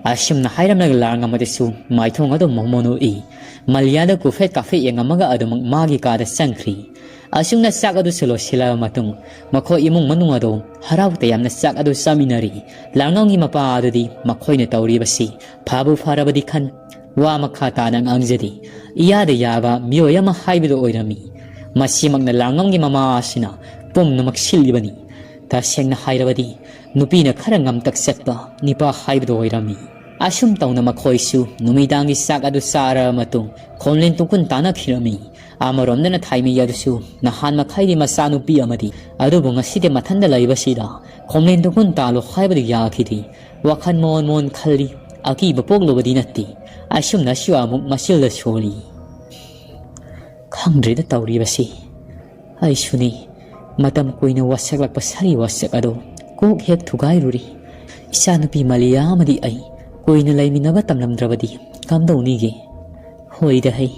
ꯑꯁꯨꯝꯅ ꯍꯥꯏꯔꯝꯂꯒ ꯂꯥꯡꯉꯝ ꯑꯗꯨꯁꯨ ꯃꯥꯏꯊꯣꯡ ꯑꯗꯨ ꯃꯣꯃꯣꯟ ꯎꯏ꯫ ꯃꯥꯂꯤꯌꯥꯗ ꯀꯨꯐꯦꯠ ꯀꯥꯐꯦꯠ ꯌꯦꯡꯉꯝꯃꯒ ꯑꯗꯨꯃꯛ ꯃꯥꯒꯤ ꯀꯥꯗ ꯆꯪꯈ꯭ꯔꯤ꯫ ꯑꯁꯨꯝꯅ ꯆꯥꯛ ꯑꯗꯨꯁꯨ ꯂꯣꯏꯁꯤꯜꯂꯕ ꯃꯇꯨꯡ ꯃꯈꯣꯏ ꯏꯃꯨꯡ ꯃꯅꯨꯡ ꯑꯗꯨ ꯍꯔꯥꯎ ꯇꯌꯥꯝꯅ ꯆꯥꯛ ꯑꯗꯨ ꯆꯥꯃꯤꯟꯅꯔꯤ꯫ ꯂꯥꯡꯉꯝꯒꯤ ꯃꯄꯥ ꯑꯗꯨꯗꯤ ꯃꯈꯣꯏꯅ ꯇꯧꯔꯤꯕꯁꯤ ꯐꯕꯨ ꯐꯔꯕꯗꯤ ꯈꯟ ꯋꯥ ꯃꯈꯥ ꯇꯥꯅ ꯉꯥꯡꯖꯗꯦ꯫ ꯏꯌꯥꯗ ꯌꯥꯕ ꯃꯤꯑꯣꯏ ꯑꯃ ꯍꯥꯏꯕꯗꯨ ꯑꯣꯏꯔꯝꯃꯤ꯫ ꯃꯁꯤꯃꯛꯅ ꯂꯥꯡꯉꯝꯒꯤ ꯃꯃꯥ ꯑꯁꯤꯅ ꯄꯨꯝꯅꯃꯛ ꯁꯤꯜꯂꯤꯕꯅꯤ꯫ ꯇꯁꯦꯡꯅ ꯍꯥꯏꯔꯕꯗꯤ ꯅꯨꯄꯤꯅ ꯈꯔ ꯉꯝꯇꯛ ꯆꯠꯄ ꯅꯤꯄꯥ ꯍꯥꯏꯕꯗꯨ ꯑꯣꯏꯔꯝꯃꯤ꯫ ꯑꯁꯨꯝ ꯇꯧꯅ ꯃꯈꯣꯏꯁꯨ ꯅꯨꯃꯤꯗꯥꯡꯒꯤ ꯆꯥꯛ ꯑꯗꯨ ꯆꯥꯔꯕ ꯃꯇꯨꯡ ꯈꯣꯝꯂꯦꯟ ꯇꯨꯡꯀꯨꯟ ꯇꯥꯅꯈꯤꯔꯝꯃꯤ꯫ ꯑꯃꯔꯣꯝꯗꯅ ꯊꯥꯏꯃꯩ ꯑꯗꯨꯁꯨ ꯅꯍꯥꯟ ꯃꯈꯩꯗꯤ ꯃꯆꯥꯅꯨꯄꯤ ꯑꯃꯗꯤ, ꯑꯗꯨꯕꯨ ꯉꯁꯤꯗꯤ ꯃꯊꯟꯗ ꯂꯩꯕꯁꯤꯗ ꯈꯣꯝꯂꯦꯟꯗꯨ ꯀꯨꯟ ꯇꯥꯜꯂꯣ ꯍꯥꯏꯕꯗꯨ ꯌꯥꯈꯤꯗꯦ꯫ ꯋꯥꯈꯜ ꯃꯣꯟ ꯃꯣꯟ ꯈꯜꯂꯤ꯫ ꯑꯀꯤꯕ ꯄꯣꯛꯂꯨꯕꯗꯤ ꯅꯠꯇꯦ꯫ ꯑꯁꯨꯝꯅꯁꯨ ꯑꯃꯨꯛ ꯃꯆꯤꯜꯗ ꯁꯣꯜꯂꯤ꯫ ꯈꯪꯗ꯭ꯔꯦꯗ ꯇꯧꯔꯤꯕꯁꯤ꯫ ꯑꯩꯁꯨꯅꯤ꯫ ꯃꯇꯝ ꯀꯨꯏꯅ ꯋꯥꯁꯛꯂꯛꯄ ꯁꯥꯔꯤ ꯋꯥꯁꯛ ꯑꯗꯨ ꯀꯣꯛ ꯍꯦꯛ ꯊꯨꯒꯥꯏꯔꯨꯔꯤ꯫ ꯏꯆꯥꯅꯨꯄꯤ ꯃꯂꯤꯌꯥ ꯑꯃꯗꯤ ꯑꯩ ꯀꯨꯏꯅ ꯂꯩꯃꯤꯟꯅꯕ ꯇꯝꯂꯝꯗ꯭ꯔꯕꯗꯤ ꯀꯝꯗꯧꯅꯤꯒꯦ? ꯍꯣꯏꯗ ꯍꯩ,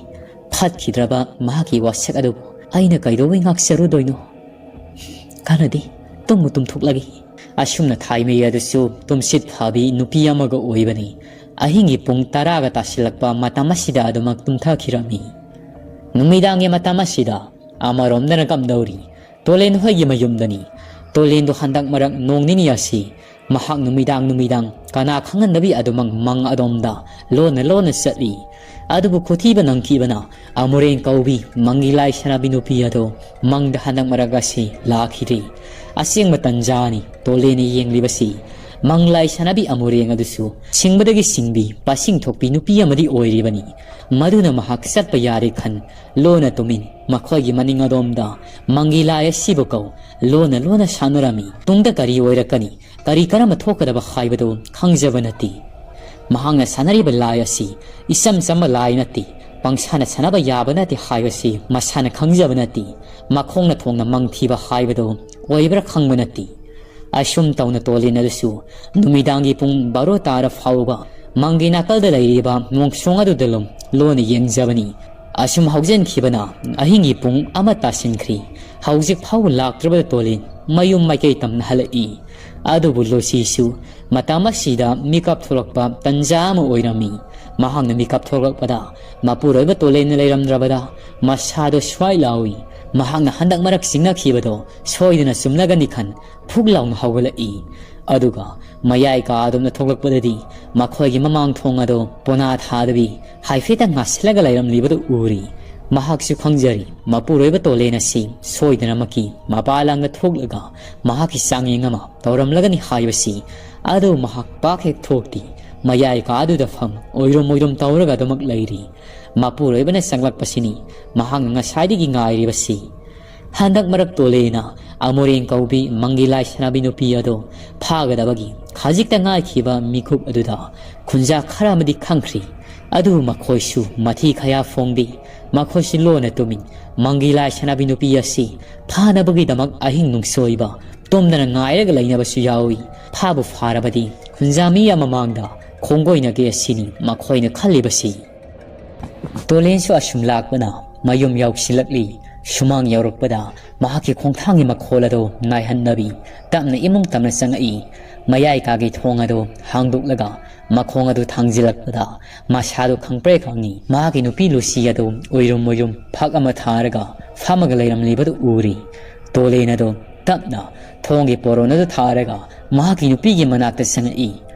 ꯐꯠꯈꯤꯗ꯭ꯔꯕ ꯃꯍꯥꯛꯀꯤ ꯋꯥꯁꯛ ꯑꯗꯨꯕꯨ ꯑꯩꯅ ꯀꯩꯗꯧꯕꯩ ꯉꯥꯛꯆꯔꯨꯗꯣꯏꯅꯣ? ꯀꯥꯟꯅꯗꯦ, ꯇꯨꯝꯕꯨ ꯇꯨꯝꯊꯣꯛꯂꯒꯦ꯫ ꯑꯁꯨꯝꯅ ꯊꯥꯏꯃꯩ ꯑꯗꯨꯁꯨ ꯇꯨꯝꯁꯤꯠ ꯐꯥꯕꯤ ꯅꯨꯄꯤ ꯑꯃꯒ ꯑꯣꯏꯕꯅꯤ꯫ ꯑꯍꯤꯡꯒꯤ ꯄꯨꯡ ꯇꯔꯥꯒ ꯇꯥꯁꯤꯜꯂꯛꯄ ꯃꯇꯝ ꯑꯁꯤꯗ ꯑꯗꯨꯃꯛ ꯇꯨꯝꯊꯈꯤꯔꯝꯃꯤ꯫ ꯅꯨꯃꯤꯗꯥꯡꯒꯤ ꯃꯇꯝ ꯑꯁꯤꯗ ꯑꯃꯔꯣꯝꯗꯅ ꯀꯝꯗꯧꯔꯤ? ꯇꯣꯂꯦꯟ ꯍꯣꯏꯒꯤ ꯃꯌꯨꯝꯗꯅꯤ꯫ ꯇꯣꯂꯦꯟꯗꯣ ꯍꯟꯗꯛ ꯃꯔꯛ ꯅꯣꯡ ꯅꯤꯅꯤ ꯑꯁꯤ ꯃꯍꯥꯛ ꯅꯨꯃꯤꯗꯥꯡ ꯅꯨꯃꯤꯗꯥꯡ ꯀꯅꯥ ꯈꯪꯍꯟꯗꯕꯤ ꯑꯗꯨꯃꯛ ꯃꯪ ꯑꯗꯣꯝꯗ ꯂꯣꯟꯅ ꯂꯣꯟꯅ ꯆꯠꯂꯤ꯫ ꯑꯗꯨꯕꯨ ꯈꯨꯊꯤꯕ ꯅꯪꯈꯤꯕꯅ ꯑꯃꯨꯔꯦꯟ ꯀꯧꯕꯤ ꯃꯪꯒꯤ ꯂꯥꯏ ꯁꯥꯟꯅꯕꯤ ꯅꯨꯄꯤ ꯑꯗꯣ ꯃꯪꯗ ꯍꯟꯗꯛ ꯃꯔꯛ ꯑꯁꯤ ꯂꯥꯛꯈꯤꯗ꯭ꯔꯤ꯫ ꯑꯁꯦꯡꯕ ꯇꯟꯖꯥꯅꯤ ꯇꯣꯂꯦꯟꯅ ꯌꯦꯡꯂꯤꯕꯁꯤ꯫ ꯃꯪ ꯂꯥꯏ ꯁꯥꯟꯅꯕꯤ ꯑꯃꯨꯔꯦꯟ ꯑꯗꯨꯁꯨ ꯁꯤꯡꯕꯗꯒꯤ ꯁꯤꯡꯕꯤ, ꯄꯁꯤꯡ ꯊꯣꯛꯄꯤ ꯅꯨꯄꯤ ꯑꯃꯗꯤ ꯑꯣꯏꯔꯤꯕꯅꯤ꯫ ꯃꯗꯨꯅ ꯃꯍꯥꯛ ꯆꯠꯄ ꯌꯥꯔꯦ ꯈꯟ ꯂꯣꯟꯅ ꯇꯨꯃꯤꯟ ꯃꯈꯣꯏꯒꯤ ꯃꯅꯤꯡ ꯑꯗꯣꯝꯗ ꯃꯪꯒꯤ ꯂꯥꯏ ꯑꯁꯤꯕꯨ ꯀꯧ ꯂꯣꯟꯅ ꯂꯣꯟꯅ ꯁꯥꯟꯅꯔꯝꯃꯤ꯫ ꯇꯨꯡꯗ ꯀꯔꯤ ꯑꯣꯏꯔꯛꯀꯅꯤ, ꯀꯔꯤ ꯀꯔꯝꯕ ꯊꯣꯛꯀꯗꯕ ꯍꯥꯏꯕꯗꯨ ꯈꯪꯖꯕ ꯅꯠꯇꯦ꯫ ꯃꯍꯥꯛꯅ ꯁꯥꯟꯅꯔꯤꯕ ꯂꯥꯏ ꯑꯁꯤ ꯏꯆꯝ ꯆꯝꯕ ꯂꯥꯏ ꯅꯠꯇꯦ, ꯄꯪꯁꯥꯅ ꯁꯥꯟꯅꯕ ꯌꯥꯕ ꯅꯠꯇꯦ ꯍꯥꯏꯕꯁꯤ ꯃꯁꯥꯅ ꯈꯪꯖꯕ ꯅꯠꯇꯦ꯫ ꯃꯈꯣꯡꯅ ꯊꯣꯡꯅ ꯃꯪ ꯊꯤꯕ ꯍꯥꯏꯕꯗꯨ ꯑꯣꯏꯕ꯭ꯔꯥ ꯈꯪꯕ ꯅꯠꯇꯦ꯫ ꯑꯁꯨꯝ ꯇꯧꯅ ꯇꯣꯂꯤꯟ ꯑꯗꯨꯁꯨ ꯅꯨꯃꯤꯗꯥꯡꯒꯤ ꯄꯨꯡ ꯕꯥꯔꯣ ꯇꯥꯔ ꯐꯥꯎꯕ ꯃꯪꯒꯤ ꯅꯥꯀꯜꯗ ꯂꯩꯔꯤꯕ ꯅꯣꯡꯁꯣꯡ ꯑꯗꯨꯗ ꯂꯨꯝ ꯂꯣꯟꯅ ꯌꯦꯡꯖꯕꯅꯤ꯫ ꯑꯁꯨꯝ ꯍꯧꯖꯤꯟꯈꯤꯕꯅ ꯑꯍꯤꯡꯒꯤ ꯄꯨꯡ ꯑꯃ ꯇꯥꯁꯤꯟꯈ꯭ꯔꯤ꯫ ꯍꯧꯖꯤꯛ ꯐꯥꯎꯕ ꯂꯥꯛꯇ꯭ꯔꯕꯗ ꯇꯣꯂꯤꯟ ꯃꯌꯨꯝ ꯃꯥꯏꯀꯩ ꯇꯝꯅ ꯍꯜꯂꯛꯏ꯫ ꯑꯗꯨꯕꯨ ꯂꯨꯁꯤꯁꯨ ꯃꯇꯝ ꯑꯁꯤꯗ ꯃꯤꯀꯞ ꯊꯣꯛꯂꯛꯄ ꯇꯟꯖꯥ ꯑꯃ ꯑꯣꯏꯔꯝꯃꯤ꯫ ꯃꯍꯥꯛꯅ ꯃꯤꯀꯞ ꯊꯣꯛꯂꯛꯄꯗ ꯃꯄꯨꯔꯣꯏꯕ ꯇꯣꯂꯦꯟꯅ ꯂꯩꯔꯝꯗ꯭ꯔꯕꯗ ꯃꯁꯥꯗꯣ ꯁ꯭ꯋꯥꯏ ꯂꯥꯎꯏ꯫ ꯃꯍꯥꯛꯅ ꯍꯟꯗꯛ ꯃꯔꯛ ꯆꯤꯡꯅꯈꯤꯕꯗꯣ ꯁꯣꯏꯗꯅ ꯆꯨꯝꯂꯒꯅꯤ ꯈꯟ ꯐꯨꯛ ꯂꯥꯎꯅ ꯍꯧꯒꯠꯂꯛꯏ꯫ ꯑꯗꯨꯒ ꯃꯌꯥꯏ ꯀꯥ ꯑꯗꯣꯝꯗ ꯊꯣꯛꯂꯛꯄꯗꯗꯤ ꯃꯈꯣꯏꯒꯤ ꯃꯃꯥꯡ ꯊꯣꯡ ꯑꯗꯣ ꯄꯣꯅꯥ ꯊꯥꯗꯕꯤ ꯍꯥꯏꯐꯦꯠꯇꯪ ꯉꯥꯁꯤꯜꯂꯒ ꯂꯩꯔꯝꯂꯤꯕꯗꯨ ꯎꯔꯤ꯫ ꯃꯍꯥꯛꯁꯨ ꯈꯪꯖꯔꯤ ꯃꯄꯨꯔꯣꯏꯕ ꯇꯣꯂꯦꯟ ꯑꯁꯤ ꯁꯣꯏꯗꯅꯃꯛꯀꯤ ꯃꯄꯥ ꯂꯥꯡꯗ ꯊꯣꯛꯂꯒ ꯃꯍꯥꯛꯀꯤ ꯆꯥꯡꯌꯦꯡ ꯑꯃ ꯇꯧꯔꯝꯂꯒꯅꯤ ꯍꯥꯏꯕꯁꯤ꯫ ꯑꯗꯨ ꯃꯍꯥꯛ ꯄꯥꯛ ꯍꯦꯛ ꯊꯣꯛꯇꯦ꯫ ꯃꯌꯥꯏ ꯀꯥꯗꯨꯗ ꯐꯝ ꯑꯣꯏꯔꯨꯝ ꯑꯣꯏꯔꯨꯝ ꯇꯧꯔꯒ ꯑꯗꯨꯃꯛ ꯂꯩꯔꯤ꯫ ꯃꯄꯨꯔꯣꯏꯕꯅ ꯆꯪꯂꯛꯄꯁꯤꯅꯤ ꯃꯍꯥꯛꯅ ꯉꯁꯥꯏꯗꯒꯤ ꯉꯥꯏꯔꯤꯕꯁꯤ꯫ ꯍꯟꯗꯛ ꯃꯔꯛ ꯇꯣꯂꯦꯅ ꯑꯃꯨꯔꯦꯟ ꯀꯧꯕꯤ ꯃꯪꯒꯤ ꯂꯥꯏ ꯁꯥꯟꯅꯕꯤ ꯅꯨꯄꯤ ꯑꯗꯣ ꯐꯥꯒꯗꯕꯒꯤ ꯈꯖꯤꯛꯇ ꯉꯥꯏꯈꯤꯕ ꯃꯤꯀꯨꯞ ꯑꯗꯨꯗ ꯈꯨꯟꯖꯥ ꯈꯔ ꯑꯃꯗꯤ ꯈꯪꯈ꯭ꯔꯤ꯫ ꯑꯗꯨꯕꯨ ꯃꯈꯣꯏꯁꯨ ꯃꯊꯤ ꯈꯌꯥ ꯐꯣꯡꯗꯦ꯫ ꯃꯈꯣꯏꯁꯨ ꯂꯣꯟꯅ ꯇꯨꯃꯤꯟ ꯃꯪꯒꯤ ꯂꯥꯏ ꯁꯥꯟꯅꯕꯤ ꯅꯨꯄꯤ ꯑꯁꯤ ꯐꯥꯅꯕꯒꯤꯗꯃꯛ ꯑꯍꯤꯡ ꯅꯨꯡꯁꯣꯏꯕ ꯇꯨꯝꯗꯅ ꯉꯥꯏꯔꯒ ꯂꯩꯅꯕꯁꯨ ꯌꯥꯎꯏ꯫ ꯐꯥꯕꯨ ꯐꯥꯔꯕꯗꯤ ꯈꯨꯟꯖꯥ ꯃꯤ ꯑꯃ ꯃꯥꯡꯗ ꯈꯣꯡꯒꯣꯏꯅꯒꯦ ꯑꯁꯤꯅꯤ ꯃꯈꯣꯏꯅ ꯈꯜꯂꯤꯕꯁꯤ꯫ ꯇꯣꯂꯦꯟꯁꯨ ꯑꯁꯨꯝ ꯂꯥꯛꯄꯅ ꯃꯌꯨꯝ ꯌꯧꯁꯤꯜꯂꯛꯂꯤ꯫ ꯁꯨꯃꯥꯡ ꯌꯧꯔꯛꯄꯗ ꯃꯍꯥꯛꯀꯤ ꯈꯣꯡꯊꯥꯡꯒꯤ ꯃꯈꯣꯜ ꯑꯗꯨ ꯅꯥꯏꯍꯟꯅꯕꯤ ꯇꯞꯅ ꯏꯃꯨꯡ ꯇꯝꯅ ꯆꯪꯉꯛꯏ꯫ ꯃꯌꯥꯏ ꯀꯥꯒꯤ ꯊꯣꯡ ꯑꯗꯨ ꯍꯥꯡꯗꯣꯛꯂꯒ ꯃꯈꯣꯡ ꯑꯗꯨ ꯊꯥꯡꯖꯤꯜꯂꯛꯄꯗ ꯃꯁꯥꯗꯨ ꯈꯪꯄ꯭ꯔꯦꯛ ꯈꯪꯉꯤ꯫ ꯃꯍꯥꯛꯀꯤ ꯅꯨꯄꯤ ꯂꯨꯁꯤ ꯑꯗꯨ ꯎꯏꯔꯨꯝ ꯎꯏꯔꯨꯝ ꯐꯛ ꯑꯃ ꯊꯥꯔꯒ ꯐꯝꯃꯒ ꯂꯩꯔꯝꯂꯤꯕꯗꯨ ꯎꯔꯤ꯫ ꯇꯣꯂꯦꯟ ꯑꯗꯨ ꯇꯞꯅ ꯊꯣꯡꯒꯤ ꯄꯣꯔꯣꯟ ꯑꯗꯨ ꯊꯥꯔꯒ ꯃꯍꯥꯛꯀꯤ ꯅꯨꯄꯤꯒꯤ ꯃꯅꯥꯛꯇ ꯆꯪꯉꯛꯏ꯫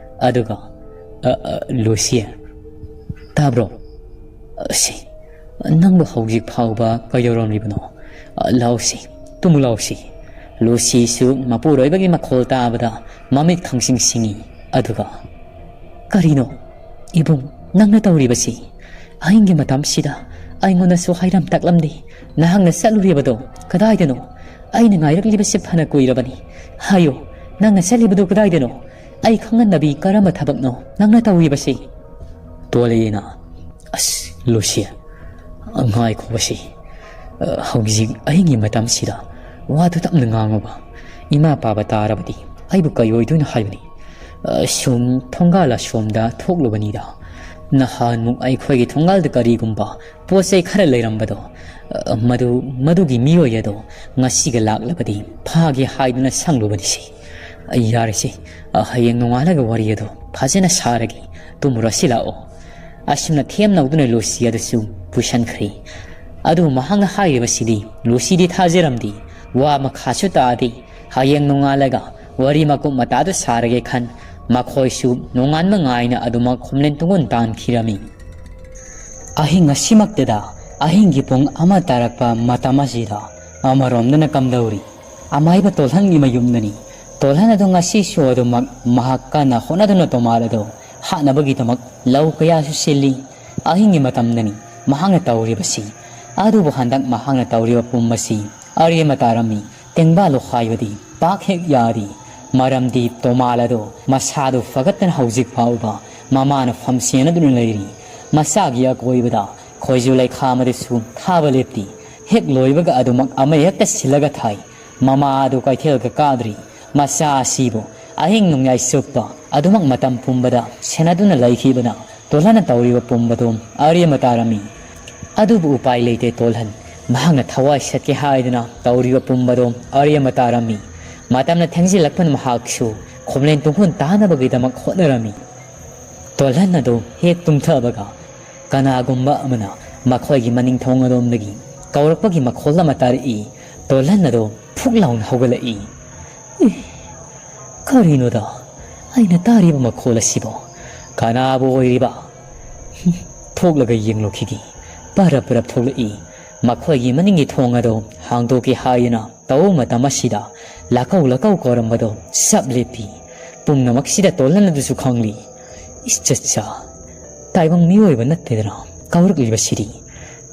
ꯑꯗꯨꯒ, "ꯑ, ꯑ, ꯂꯨꯁꯤ, ꯇꯥꯕ꯭ꯔꯣ? ꯑ, ꯁꯤ, ꯅꯪꯕꯨ ꯍꯧꯖꯤꯛ ꯐꯥꯎꯕ ꯀꯩꯗꯧꯔꯝꯂꯤꯕꯅꯣ? ꯑ, ꯂꯥꯎꯁꯤ, ꯇꯨꯝꯃꯨ ꯂꯥꯎꯁꯤ꯫" ꯂꯨꯁꯤꯁꯨ ꯃꯄꯨꯔꯣꯏꯕꯒꯤ ꯃꯈꯣꯜ ꯇꯥꯕꯗ ꯃꯃꯤꯠ ꯈꯪꯁꯤꯡ ꯁꯤꯡꯏ꯫ ꯑꯗꯨꯒ, "ꯀꯔꯤꯅꯣ? ꯏꯕꯨꯡ, ꯅꯪꯅ ꯇꯧꯔꯤꯕꯁꯤ? ꯑꯍꯤꯡꯒꯤ ꯃꯇꯝꯁꯤꯗ ꯑꯩꯉꯣꯟꯗꯁꯨ ꯍꯥꯏꯔꯝ ꯇꯥꯛꯂꯝꯗꯦ꯫ ꯅꯍꯥꯛꯅ ꯆꯠꯂꯨꯔꯤꯕꯗꯣ ꯀꯗꯥꯏꯗꯅꯣ? ꯑꯩꯅ ꯉꯥꯏꯔꯛꯂꯤꯕꯁꯤ ꯐꯅ ꯀꯨꯏꯔꯕꯅꯤ꯫ ꯍꯥꯏꯌꯨ, ꯅꯪꯅ ꯆꯠꯂꯤꯕꯗꯨ ꯀꯗꯥꯏꯗꯅꯣ? ꯑꯩ ꯈꯪꯍꯟꯅꯕꯤ ꯀꯔꯝꯕ ꯊꯕꯛꯅꯣ ꯅꯪꯅ ꯇꯧꯔꯤꯕꯁꯤ?" ꯇꯣꯂꯦꯅ, "ꯑꯁ, ꯂꯨꯁꯤ, ꯉꯥꯏꯈꯣꯕꯁꯤ꯫ ꯑ, ꯍꯧꯖꯤꯛ ꯑꯍꯤꯡꯒꯤ ꯃꯇꯝꯁꯤꯗ ꯋꯥꯗꯨ ꯇꯞꯅ ꯉꯥꯡꯉꯨꯕ꯫ ꯏꯃꯥ ꯄꯥꯕ ꯇꯥꯔꯕꯗꯤ ꯑꯩꯕꯨ ꯀꯩ ꯑꯣꯏꯗꯣꯏꯅꯣ ꯍꯥꯏꯕꯅꯤ꯫ ꯑ, ꯁꯨꯝ ꯊꯣꯡꯒꯥꯜ ꯑꯁꯣꯝꯗ ꯊꯣꯛꯂꯨꯕꯅꯤꯗ꯫ ꯅꯍꯥꯟꯃꯨꯛ ꯑꯩꯈꯣꯏꯒꯤ ꯊꯣꯡꯒꯥꯜꯗ ꯀꯔꯤꯒꯨꯝꯕ ꯄꯣꯠ ꯆꯩ ꯈꯔ ꯂꯩꯔꯝꯕꯗꯣ, ꯑ, ꯃꯗꯨ, ꯃꯗꯨꯒꯤ ꯃꯤꯑꯣꯏ ꯑꯗꯣ ꯉꯁꯤꯒ ꯂꯥꯛꯂꯕꯗꯤ ꯐꯥꯒꯦ ꯍꯥꯏꯗꯨꯅ ꯁꯪꯂꯨꯕꯅꯤꯁꯤ꯫ ꯑ, ꯌꯥꯔꯦꯁꯦ, ꯑ, ꯍꯌꯦꯡ ꯅꯣꯡꯉꯥꯜꯂꯒ ꯋꯥꯔꯤ ꯑꯗꯣ ꯐꯖꯅ ꯁꯥꯔꯒꯦ꯫ ꯇꯨꯝꯃꯨꯔꯁꯤ ꯂꯥꯛꯑꯣ꯫" ꯑꯁꯨꯝꯅ ꯊꯦꯝ ꯅꯧꯗꯨꯅ ꯂꯨꯁꯤ ꯑꯗꯨꯁꯨ ꯄꯨꯁꯟꯈ꯭ꯔꯦ꯫ ꯑꯗꯨꯕꯨ ꯃꯍꯥꯛꯅ ꯍꯥꯏꯔꯤꯕꯁꯤꯗꯤ ꯂꯨꯁꯤꯗꯤ ꯊꯥꯖꯔꯝꯗꯦ꯫ ꯋꯥ ꯃꯈꯥꯁꯨ ꯇꯥꯗꯦ꯫ ꯍꯌꯦꯡ ꯅꯣꯡꯉꯥꯜꯂꯒ ꯋꯥꯔꯤ ꯃꯀꯨꯞ ꯃꯇꯥꯗꯨ ꯁꯥꯔꯒꯦ ꯈꯟ ꯃꯈꯣꯏꯁꯨ ꯅꯣꯡꯉꯥꯟꯕ ꯉꯥꯏꯅ ꯑꯗꯨꯃꯛ ꯈꯣꯝꯂꯦꯟ ꯇꯨꯡꯒꯣꯟ ꯇꯥꯟꯈꯤꯔꯝꯃꯤ꯫ ꯑꯍꯤꯡ ꯑꯁꯤꯃꯛꯇꯗ ꯑꯍꯤꯡꯒꯤ ꯄꯨꯡ ꯑꯃ ꯇꯥꯔꯛꯄ ꯃꯇꯝ ꯑꯁꯤꯗ ꯑꯃꯔꯣꯝꯗꯅ ꯀꯝꯗꯧꯔꯤ? ꯑꯃꯥꯏꯕ ꯇꯣꯜꯍꯟꯒꯤ ꯃꯌꯨꯝꯗꯅꯤ꯫ ꯇꯣꯜꯍꯟ ꯑꯗꯨ ꯉꯁꯤꯁꯨ ꯑꯗꯨꯃꯛ ꯃꯍꯥꯛ ꯀꯟꯅ ꯍꯣꯠꯅꯗꯨꯅ ꯇꯣꯃꯥꯜ ꯑꯗꯨ ꯍꯥꯠꯅꯕꯒꯤꯗꯃꯛ ꯂꯧ ꯀꯌꯥꯁꯨ ꯁꯤꯜꯂꯤ꯫ ꯑꯍꯤꯡꯒꯤ ꯃꯇꯝꯗꯅꯤ꯫ ꯃꯍꯥꯛꯅ ꯇꯧꯔꯤꯕꯁꯤ꯫ ꯑꯗꯨꯕꯨ ꯍꯟꯗꯛ ꯃꯍꯥꯛꯅ ꯇꯧꯔꯤꯕ ꯄꯨꯝꯕꯁꯤ ꯑꯔꯦꯝꯕ ꯇꯥꯔꯝꯃꯤ꯫ ꯇꯦꯡꯕꯥ ꯂꯨꯈꯥꯏꯕꯗꯤ ꯄꯥꯛ ꯍꯦꯛ ꯌꯥꯗꯦ꯫ ꯃꯔꯝꯗꯤ ꯇꯣꯃꯥꯜ ꯑꯗꯣ ꯃꯁꯥꯗꯨ ꯐꯒꯠꯇꯅ ꯍꯧꯖꯤꯛ ꯐꯥꯎꯕ ꯃꯃꯥꯅ ꯐꯝ ꯁꯦꯟꯅꯗꯨꯅ ꯂꯩꯔꯤ꯫ ꯃꯆꯥꯒꯤ ꯑꯀꯣꯏꯕꯗ ꯈꯣꯏꯖꯨ ꯂꯩꯈꯥ ꯑꯃꯗꯁꯨ ꯊꯥꯕ ꯂꯦꯞꯇꯦ꯫ ꯍꯦꯛ ꯂꯣꯏꯕꯒ ꯑꯗꯨꯃꯛ ꯑꯃꯍꯦꯛꯇ ꯁꯤꯜꯂꯒ ꯊꯥꯏ꯫ ꯃꯃꯥ ꯑꯗꯨ ꯀꯩꯊꯦꯜꯒ ꯀꯥꯗ꯭ꯔꯤ꯫ ꯃꯆꯥ ꯑꯁꯤꯕꯨ ꯑꯍꯤꯡ ꯅꯣꯡꯌꯥꯏ ꯆꯨꯞꯄ ꯑꯗꯨꯃꯛ ꯃꯇꯝ ꯄꯨꯝꯕꯗ ꯁꯦꯟꯅꯗꯨꯅ ꯂꯩꯈꯤꯕꯅ ꯇꯣꯜꯍꯟꯅ ꯇꯧꯔꯤꯕ ꯄꯨꯝꯕꯗꯨ ꯑꯔꯦꯝꯕ ꯇꯥꯔꯝꯃꯤ꯫ ꯑꯗꯨꯕꯨ ꯎꯄꯥꯏ ꯂꯩꯇꯦ ꯇꯣꯜꯍꯟ꯫ ꯃꯍꯥꯛꯅ ꯊꯋꯥꯏ ꯁꯠꯀꯦ ꯍꯥꯏꯗꯨꯅ ꯇꯧꯔꯤꯕ ꯄꯨꯝꯕꯗꯨ ꯑꯔꯦꯝꯕ ꯇꯥꯔꯝꯃꯤ꯫ ꯃꯇꯝꯅ ꯊꯦꯡꯖꯤꯜꯂꯛꯄꯅ ꯃꯍꯥꯛꯁꯨ ꯈꯣꯝꯂꯦꯟ ꯇꯨꯡꯈꯨꯜ ꯇꯥꯅꯕꯒꯤꯗꯃꯛ ꯍꯣꯠꯅꯔꯝꯃꯤ꯫ ꯇꯣꯜꯍꯟ ꯑꯗꯨ ꯍꯦꯛ ꯇꯨꯝꯊꯕꯒ ꯀꯅꯥꯒꯨꯝꯕ ꯑꯃꯅ ꯃꯈꯣꯏꯒꯤ ꯃꯅꯤꯡ ꯊꯣꯡ ꯑꯗꯣꯝꯗꯒꯤ ꯀꯧꯔꯛꯄꯒꯤ ꯃꯈꯣꯜ ꯑꯃ ꯇꯥꯔꯛꯏ꯫ ꯇꯣꯜꯍꯟ ꯑꯗꯨ ꯐꯨꯛ ꯂꯥꯎꯅ ꯍꯧꯒꯠꯂꯛꯏ꯫ "ꯏ, ꯀꯔꯤꯅꯣꯗ ꯑꯩꯅ ꯇꯥꯔꯤꯕ ꯃꯈꯣꯜ ꯑꯁꯤꯕꯣ? ꯀꯅꯥꯕꯨ ꯑꯣꯏꯔꯤꯕ? ꯍꯨꯝ, ꯊꯣꯛꯂꯒ ꯌꯦꯡꯂꯨꯈꯤꯒꯦ꯫" ꯄꯔꯞ ꯄꯔꯞ ꯊꯣꯛꯂꯛꯏ꯫ ꯃꯈꯣꯏꯒꯤ ꯃꯅꯤꯡꯒꯤ ꯊꯣꯡ ꯑꯗꯨ ꯍꯥꯡꯗꯣꯛꯀꯦ ꯍꯥꯏꯗꯨꯅ ꯇꯧꯕ ꯃꯇꯝ ꯑꯁꯤꯗ ꯂꯥꯀꯧ ꯂꯥꯀꯧ ꯀꯧꯔꯝꯕꯗꯣ ꯆꯞ ꯂꯦꯞꯄꯤ꯫ ꯄꯨꯝꯅꯃꯛꯁꯤꯗ ꯇꯣꯜꯍꯟ ꯑꯗꯨꯁꯨ ꯈꯪꯂꯤ꯫ "ꯏꯁ, ꯆꯠꯆꯥ, ꯇꯥꯏꯕꯪ ꯃꯤꯑꯣꯏꯕ ꯅꯠꯇꯦꯗꯅ ꯀꯧꯔꯛꯂꯤꯕꯁꯤꯗꯤ,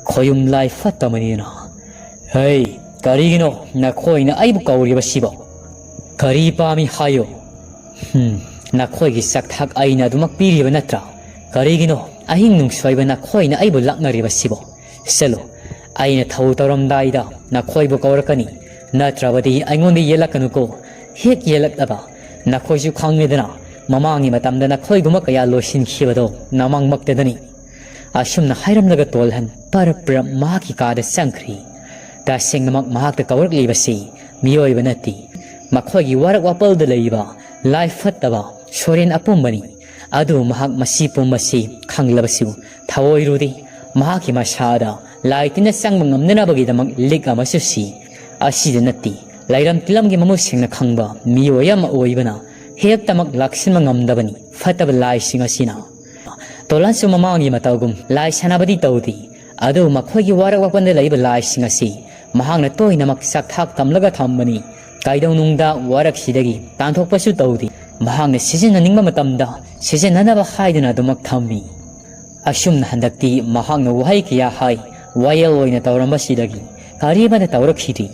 ꯈꯣꯌꯨꯝ ꯂꯥꯏ ꯐꯠꯇꯕꯅꯤꯗꯅ꯫ ꯍꯩ, ꯀꯔꯤꯒꯤꯅꯣ ꯅꯈꯣꯏꯅ ꯑꯩꯕꯨ ꯀꯧꯔꯤꯕꯁꯤꯕꯣ? ꯀꯔꯤ ꯄꯥꯝꯃꯤ ꯍꯥꯏꯌꯨ?" "ꯍꯨꯝ, ꯅꯈꯣꯏꯒꯤ ꯆꯥꯛꯊꯥꯛ ꯑꯩꯅ ꯑꯗꯨꯃꯛ ꯄꯤꯔꯤꯕ ꯅꯠꯇ꯭ꯔꯥ? ꯀꯔꯤꯒꯤꯅꯣ ꯑꯍꯤꯡ ꯅꯨꯡꯁꯣꯏꯕ ꯅꯈꯣꯏꯅ ꯑꯩꯕꯨ ꯂꯥꯛꯅꯔꯤꯕꯁꯤꯕꯣ? ꯆꯠꯂꯨ, ꯑꯩꯅ ꯊꯧ ꯇꯧꯔꯝꯗꯥꯏꯗ ꯅꯈꯣꯏꯕꯨ ꯀꯧꯔꯛꯀꯅꯤ, ꯅꯠꯇ꯭ꯔꯕꯗꯤ ꯑꯩꯉꯣꯟꯗ ꯌꯦꯠꯂꯛꯀꯅꯨꯀꯣ꯫ ꯍꯦꯛ ꯌꯦꯠꯂꯛꯂꯕ ꯅꯈꯣꯏꯁꯨ ꯈꯪꯂꯦꯗꯅ, ꯃꯃꯥꯡꯒꯤ ꯃꯇꯝꯗ ꯅꯈꯣꯏꯒꯨꯝꯕ ꯀꯌꯥ ꯂꯣꯏꯁꯤꯟꯈꯤꯕꯗꯣ ꯅꯃꯥꯡꯃꯛꯇꯗꯅꯤ꯫" ꯑꯁꯨꯝꯅ ꯍꯥꯏꯔꯝꯂꯒ ꯇꯣꯜꯍꯟ ꯄꯔꯞ ꯄꯔꯞ ꯃꯍꯥꯛꯀꯤ ꯀꯥꯗ ꯆꯪꯈ꯭ꯔꯤ꯫ ꯇꯁꯦꯡꯅꯃꯛ ꯃꯍꯥꯛꯇ ꯀꯧꯔꯛꯂꯤꯕꯁꯤ ꯃꯤꯑꯣꯏꯕ ꯅꯠꯇꯦ, ꯃꯈꯣꯏꯒꯤ ꯋꯥꯔꯛ ꯋꯥꯄꯜꯗ ꯂꯩꯔꯤꯕ ꯂꯥꯏ ꯐꯠꯇꯕ ꯁꯣꯔꯦꯟ ꯑꯄꯨꯝꯕꯅꯤ꯫ ꯑꯗꯨ ꯃꯍꯥꯛ ꯃꯁꯤ ꯄꯨꯝꯕꯁꯤ ꯈꯪꯂꯕꯁꯨ ꯊꯑꯣꯏꯔꯨꯗꯦ꯫ ꯃꯍꯥꯛꯀꯤ ꯃꯁꯥꯗ ꯂꯥꯏ ꯇꯤꯟꯅ ꯆꯪꯕ ꯉꯝꯅꯅꯕꯒꯤꯗꯃꯛ ꯂꯤꯛ ꯑꯃꯁꯨ ꯁꯤ꯫ ꯑꯁꯤꯗ ꯅꯠꯇꯦ, ꯂꯩꯔꯝ ꯇꯤꯂꯝꯒꯤ ꯃꯃꯨꯠ ꯁꯦꯡꯅ ꯈꯪꯕ ꯃꯤꯑꯣꯏ ꯑꯃ ꯑꯣꯏꯕꯅ ꯍꯦꯛꯇꯃꯛ ꯂꯥꯛꯁꯤꯟꯕ ꯉꯝꯗꯕꯅꯤ ꯐꯠꯇꯕ ꯂꯥꯏꯁꯤꯡ ꯑꯁꯤꯅ꯫ ꯇꯣꯂꯥꯟꯁꯨ ꯃꯃꯥꯡꯒꯤ ꯃꯇꯧꯒꯨꯝ ꯂꯥꯏ ꯁꯥꯟꯅꯕꯗꯤ ꯇꯧꯗꯦ꯫ ꯑꯗꯨꯕꯨ ꯃꯈꯣꯏꯒꯤ ꯋꯥꯔꯛ ꯋꯥꯄꯟꯗ ꯂꯩꯕ ꯂꯥꯏꯁꯤꯡ ꯑꯁꯤ ꯃꯍꯥꯛꯅ ꯇꯣꯏꯅꯃꯛ ꯆꯥꯛꯊꯥꯛ ꯇꯝꯂꯒ ꯊꯝꯕꯅꯤ꯫ ꯀꯩꯗꯧꯅꯨꯡꯗ ꯋꯥꯔꯛꯁꯤꯗꯒꯤ ꯇꯥꯟꯊꯣꯛꯄꯁꯨ ꯇꯧꯗꯦ꯫ ꯃꯍꯥꯛꯅ ꯁꯤꯖꯤꯟꯅꯅꯤꯡꯕ ꯃꯇꯝꯗ ꯁꯤꯖꯤꯟꯅꯅꯕ ꯍꯥꯏꯗꯨꯅ ꯑꯗꯨꯃꯛ ꯊꯝꯃꯤ꯫ ꯑꯁꯨꯝꯅ ꯍꯟꯗꯛꯇꯤ ꯃꯍꯥꯛꯅ ꯋꯥꯍꯩ ꯀꯌꯥ ꯍꯥꯏ꯫ ꯋꯥꯌꯦꯜ ꯑꯣꯏꯅ ꯇꯧꯔꯝꯕꯁꯤꯗꯒꯤ ꯀꯔꯤꯃꯠꯇ ꯇꯧꯔꯛꯈꯤꯗ꯭ꯔꯤ꯫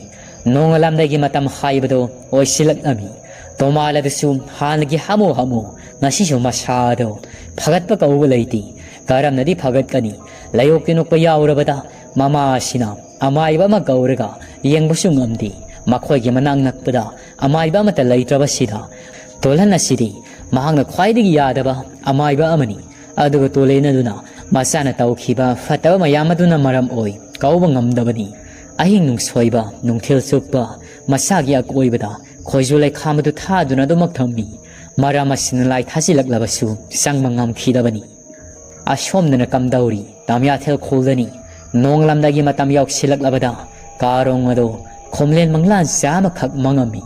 ꯅꯣꯡꯉꯥꯜꯂꯝꯗꯥꯏꯒꯤ ꯃꯇꯝ ꯍꯥꯏꯕꯗꯣ ꯑꯣꯏꯁꯤꯜꯂꯛꯂꯝꯃꯤ꯫ ꯇꯣꯃꯥꯜ ꯑꯗꯨꯁꯨ ꯍꯥꯟꯅꯒꯤ ꯍꯥꯃꯨ ꯍꯥꯃꯨ, ꯉꯁꯤꯁꯨ ꯃꯁꯥꯗꯣ ꯐꯒꯠꯄ ꯀꯧꯕ ꯂꯩꯇꯦ꯫ ꯀꯔꯝꯅꯗꯤ ꯐꯒꯠꯀꯅꯤ? ꯂꯥꯏꯑꯣꯛ ꯇꯤꯟꯑꯣꯛꯄ ꯌꯥꯎꯔꯕꯗ ꯃꯃꯥ ꯑꯁꯤꯅ ꯑꯃꯥꯏꯕ ꯑꯃ ꯀꯧꯔꯒ ꯌꯦꯡꯕꯁꯨ ꯉꯝꯗꯦ꯫ ꯃꯈꯣꯏꯒꯤ ꯃꯅꯥꯛ ꯅꯛꯄꯗ ꯑꯃꯥꯏꯕ ꯑꯃꯠꯇ ꯂꯩꯇ꯭ꯔꯕꯁꯤꯗ, ꯇꯣꯜꯍꯟ ꯑꯁꯤꯗꯤ ꯃꯍꯥꯛꯅ ꯈ꯭ꯋꯥꯏꯗꯒꯤ ꯌꯥꯗꯕ ꯑꯃꯥꯏꯕ ꯑꯃꯅꯤ꯫ ꯑꯗꯨꯒ ꯇꯣꯂꯦꯟ ꯑꯗꯨꯅ ꯃꯆꯥꯅ ꯇꯧꯈꯤꯕ ꯐꯠꯇꯕ ꯃꯌꯥꯝ ꯑꯗꯨꯅ ꯃꯔꯝ ꯑꯣꯏ ꯀꯧꯕ ꯉꯝꯗꯕꯅꯤ꯫ ꯑꯍꯤꯡ ꯅꯨꯡꯁꯣꯏꯕ, ꯅꯨꯡꯊꯤꯜ ꯆꯨꯞꯄ ꯃꯁꯥꯒꯤ ꯑꯀꯣꯏꯕꯗ ꯈꯣꯏꯖꯨ ꯂꯩꯈꯥꯝ ꯑꯗꯨ ꯊꯥꯗꯨꯅ ꯑꯗꯨꯃꯛ ꯊꯝꯃꯤ꯫ ꯃꯔꯝ ꯑꯁꯤꯅ ꯂꯥꯏ ꯊꯥꯖꯤꯜꯂꯛꯂꯕꯁꯨ ꯆꯪꯕ ꯉꯝꯈꯤꯗꯕꯅꯤ꯫ ꯑꯁꯣꯝꯗꯅ ꯀꯝꯗꯧꯔꯤ? ꯇꯝꯌꯥꯊꯦꯜ ꯈꯨꯜꯗꯅꯤ꯫ ꯅꯣꯡꯂꯝꯗꯥꯏꯒꯤ ꯃꯇꯝ ꯌꯧꯁꯤꯜꯂꯛꯂꯕꯗ ꯀꯥꯔꯣꯡ ꯑꯗꯣ ꯈꯣꯝꯂꯦꯟ ꯃꯪꯂꯥꯟ ꯆꯥꯃꯈꯛ ꯃꯪꯉꯝꯃꯤ꯫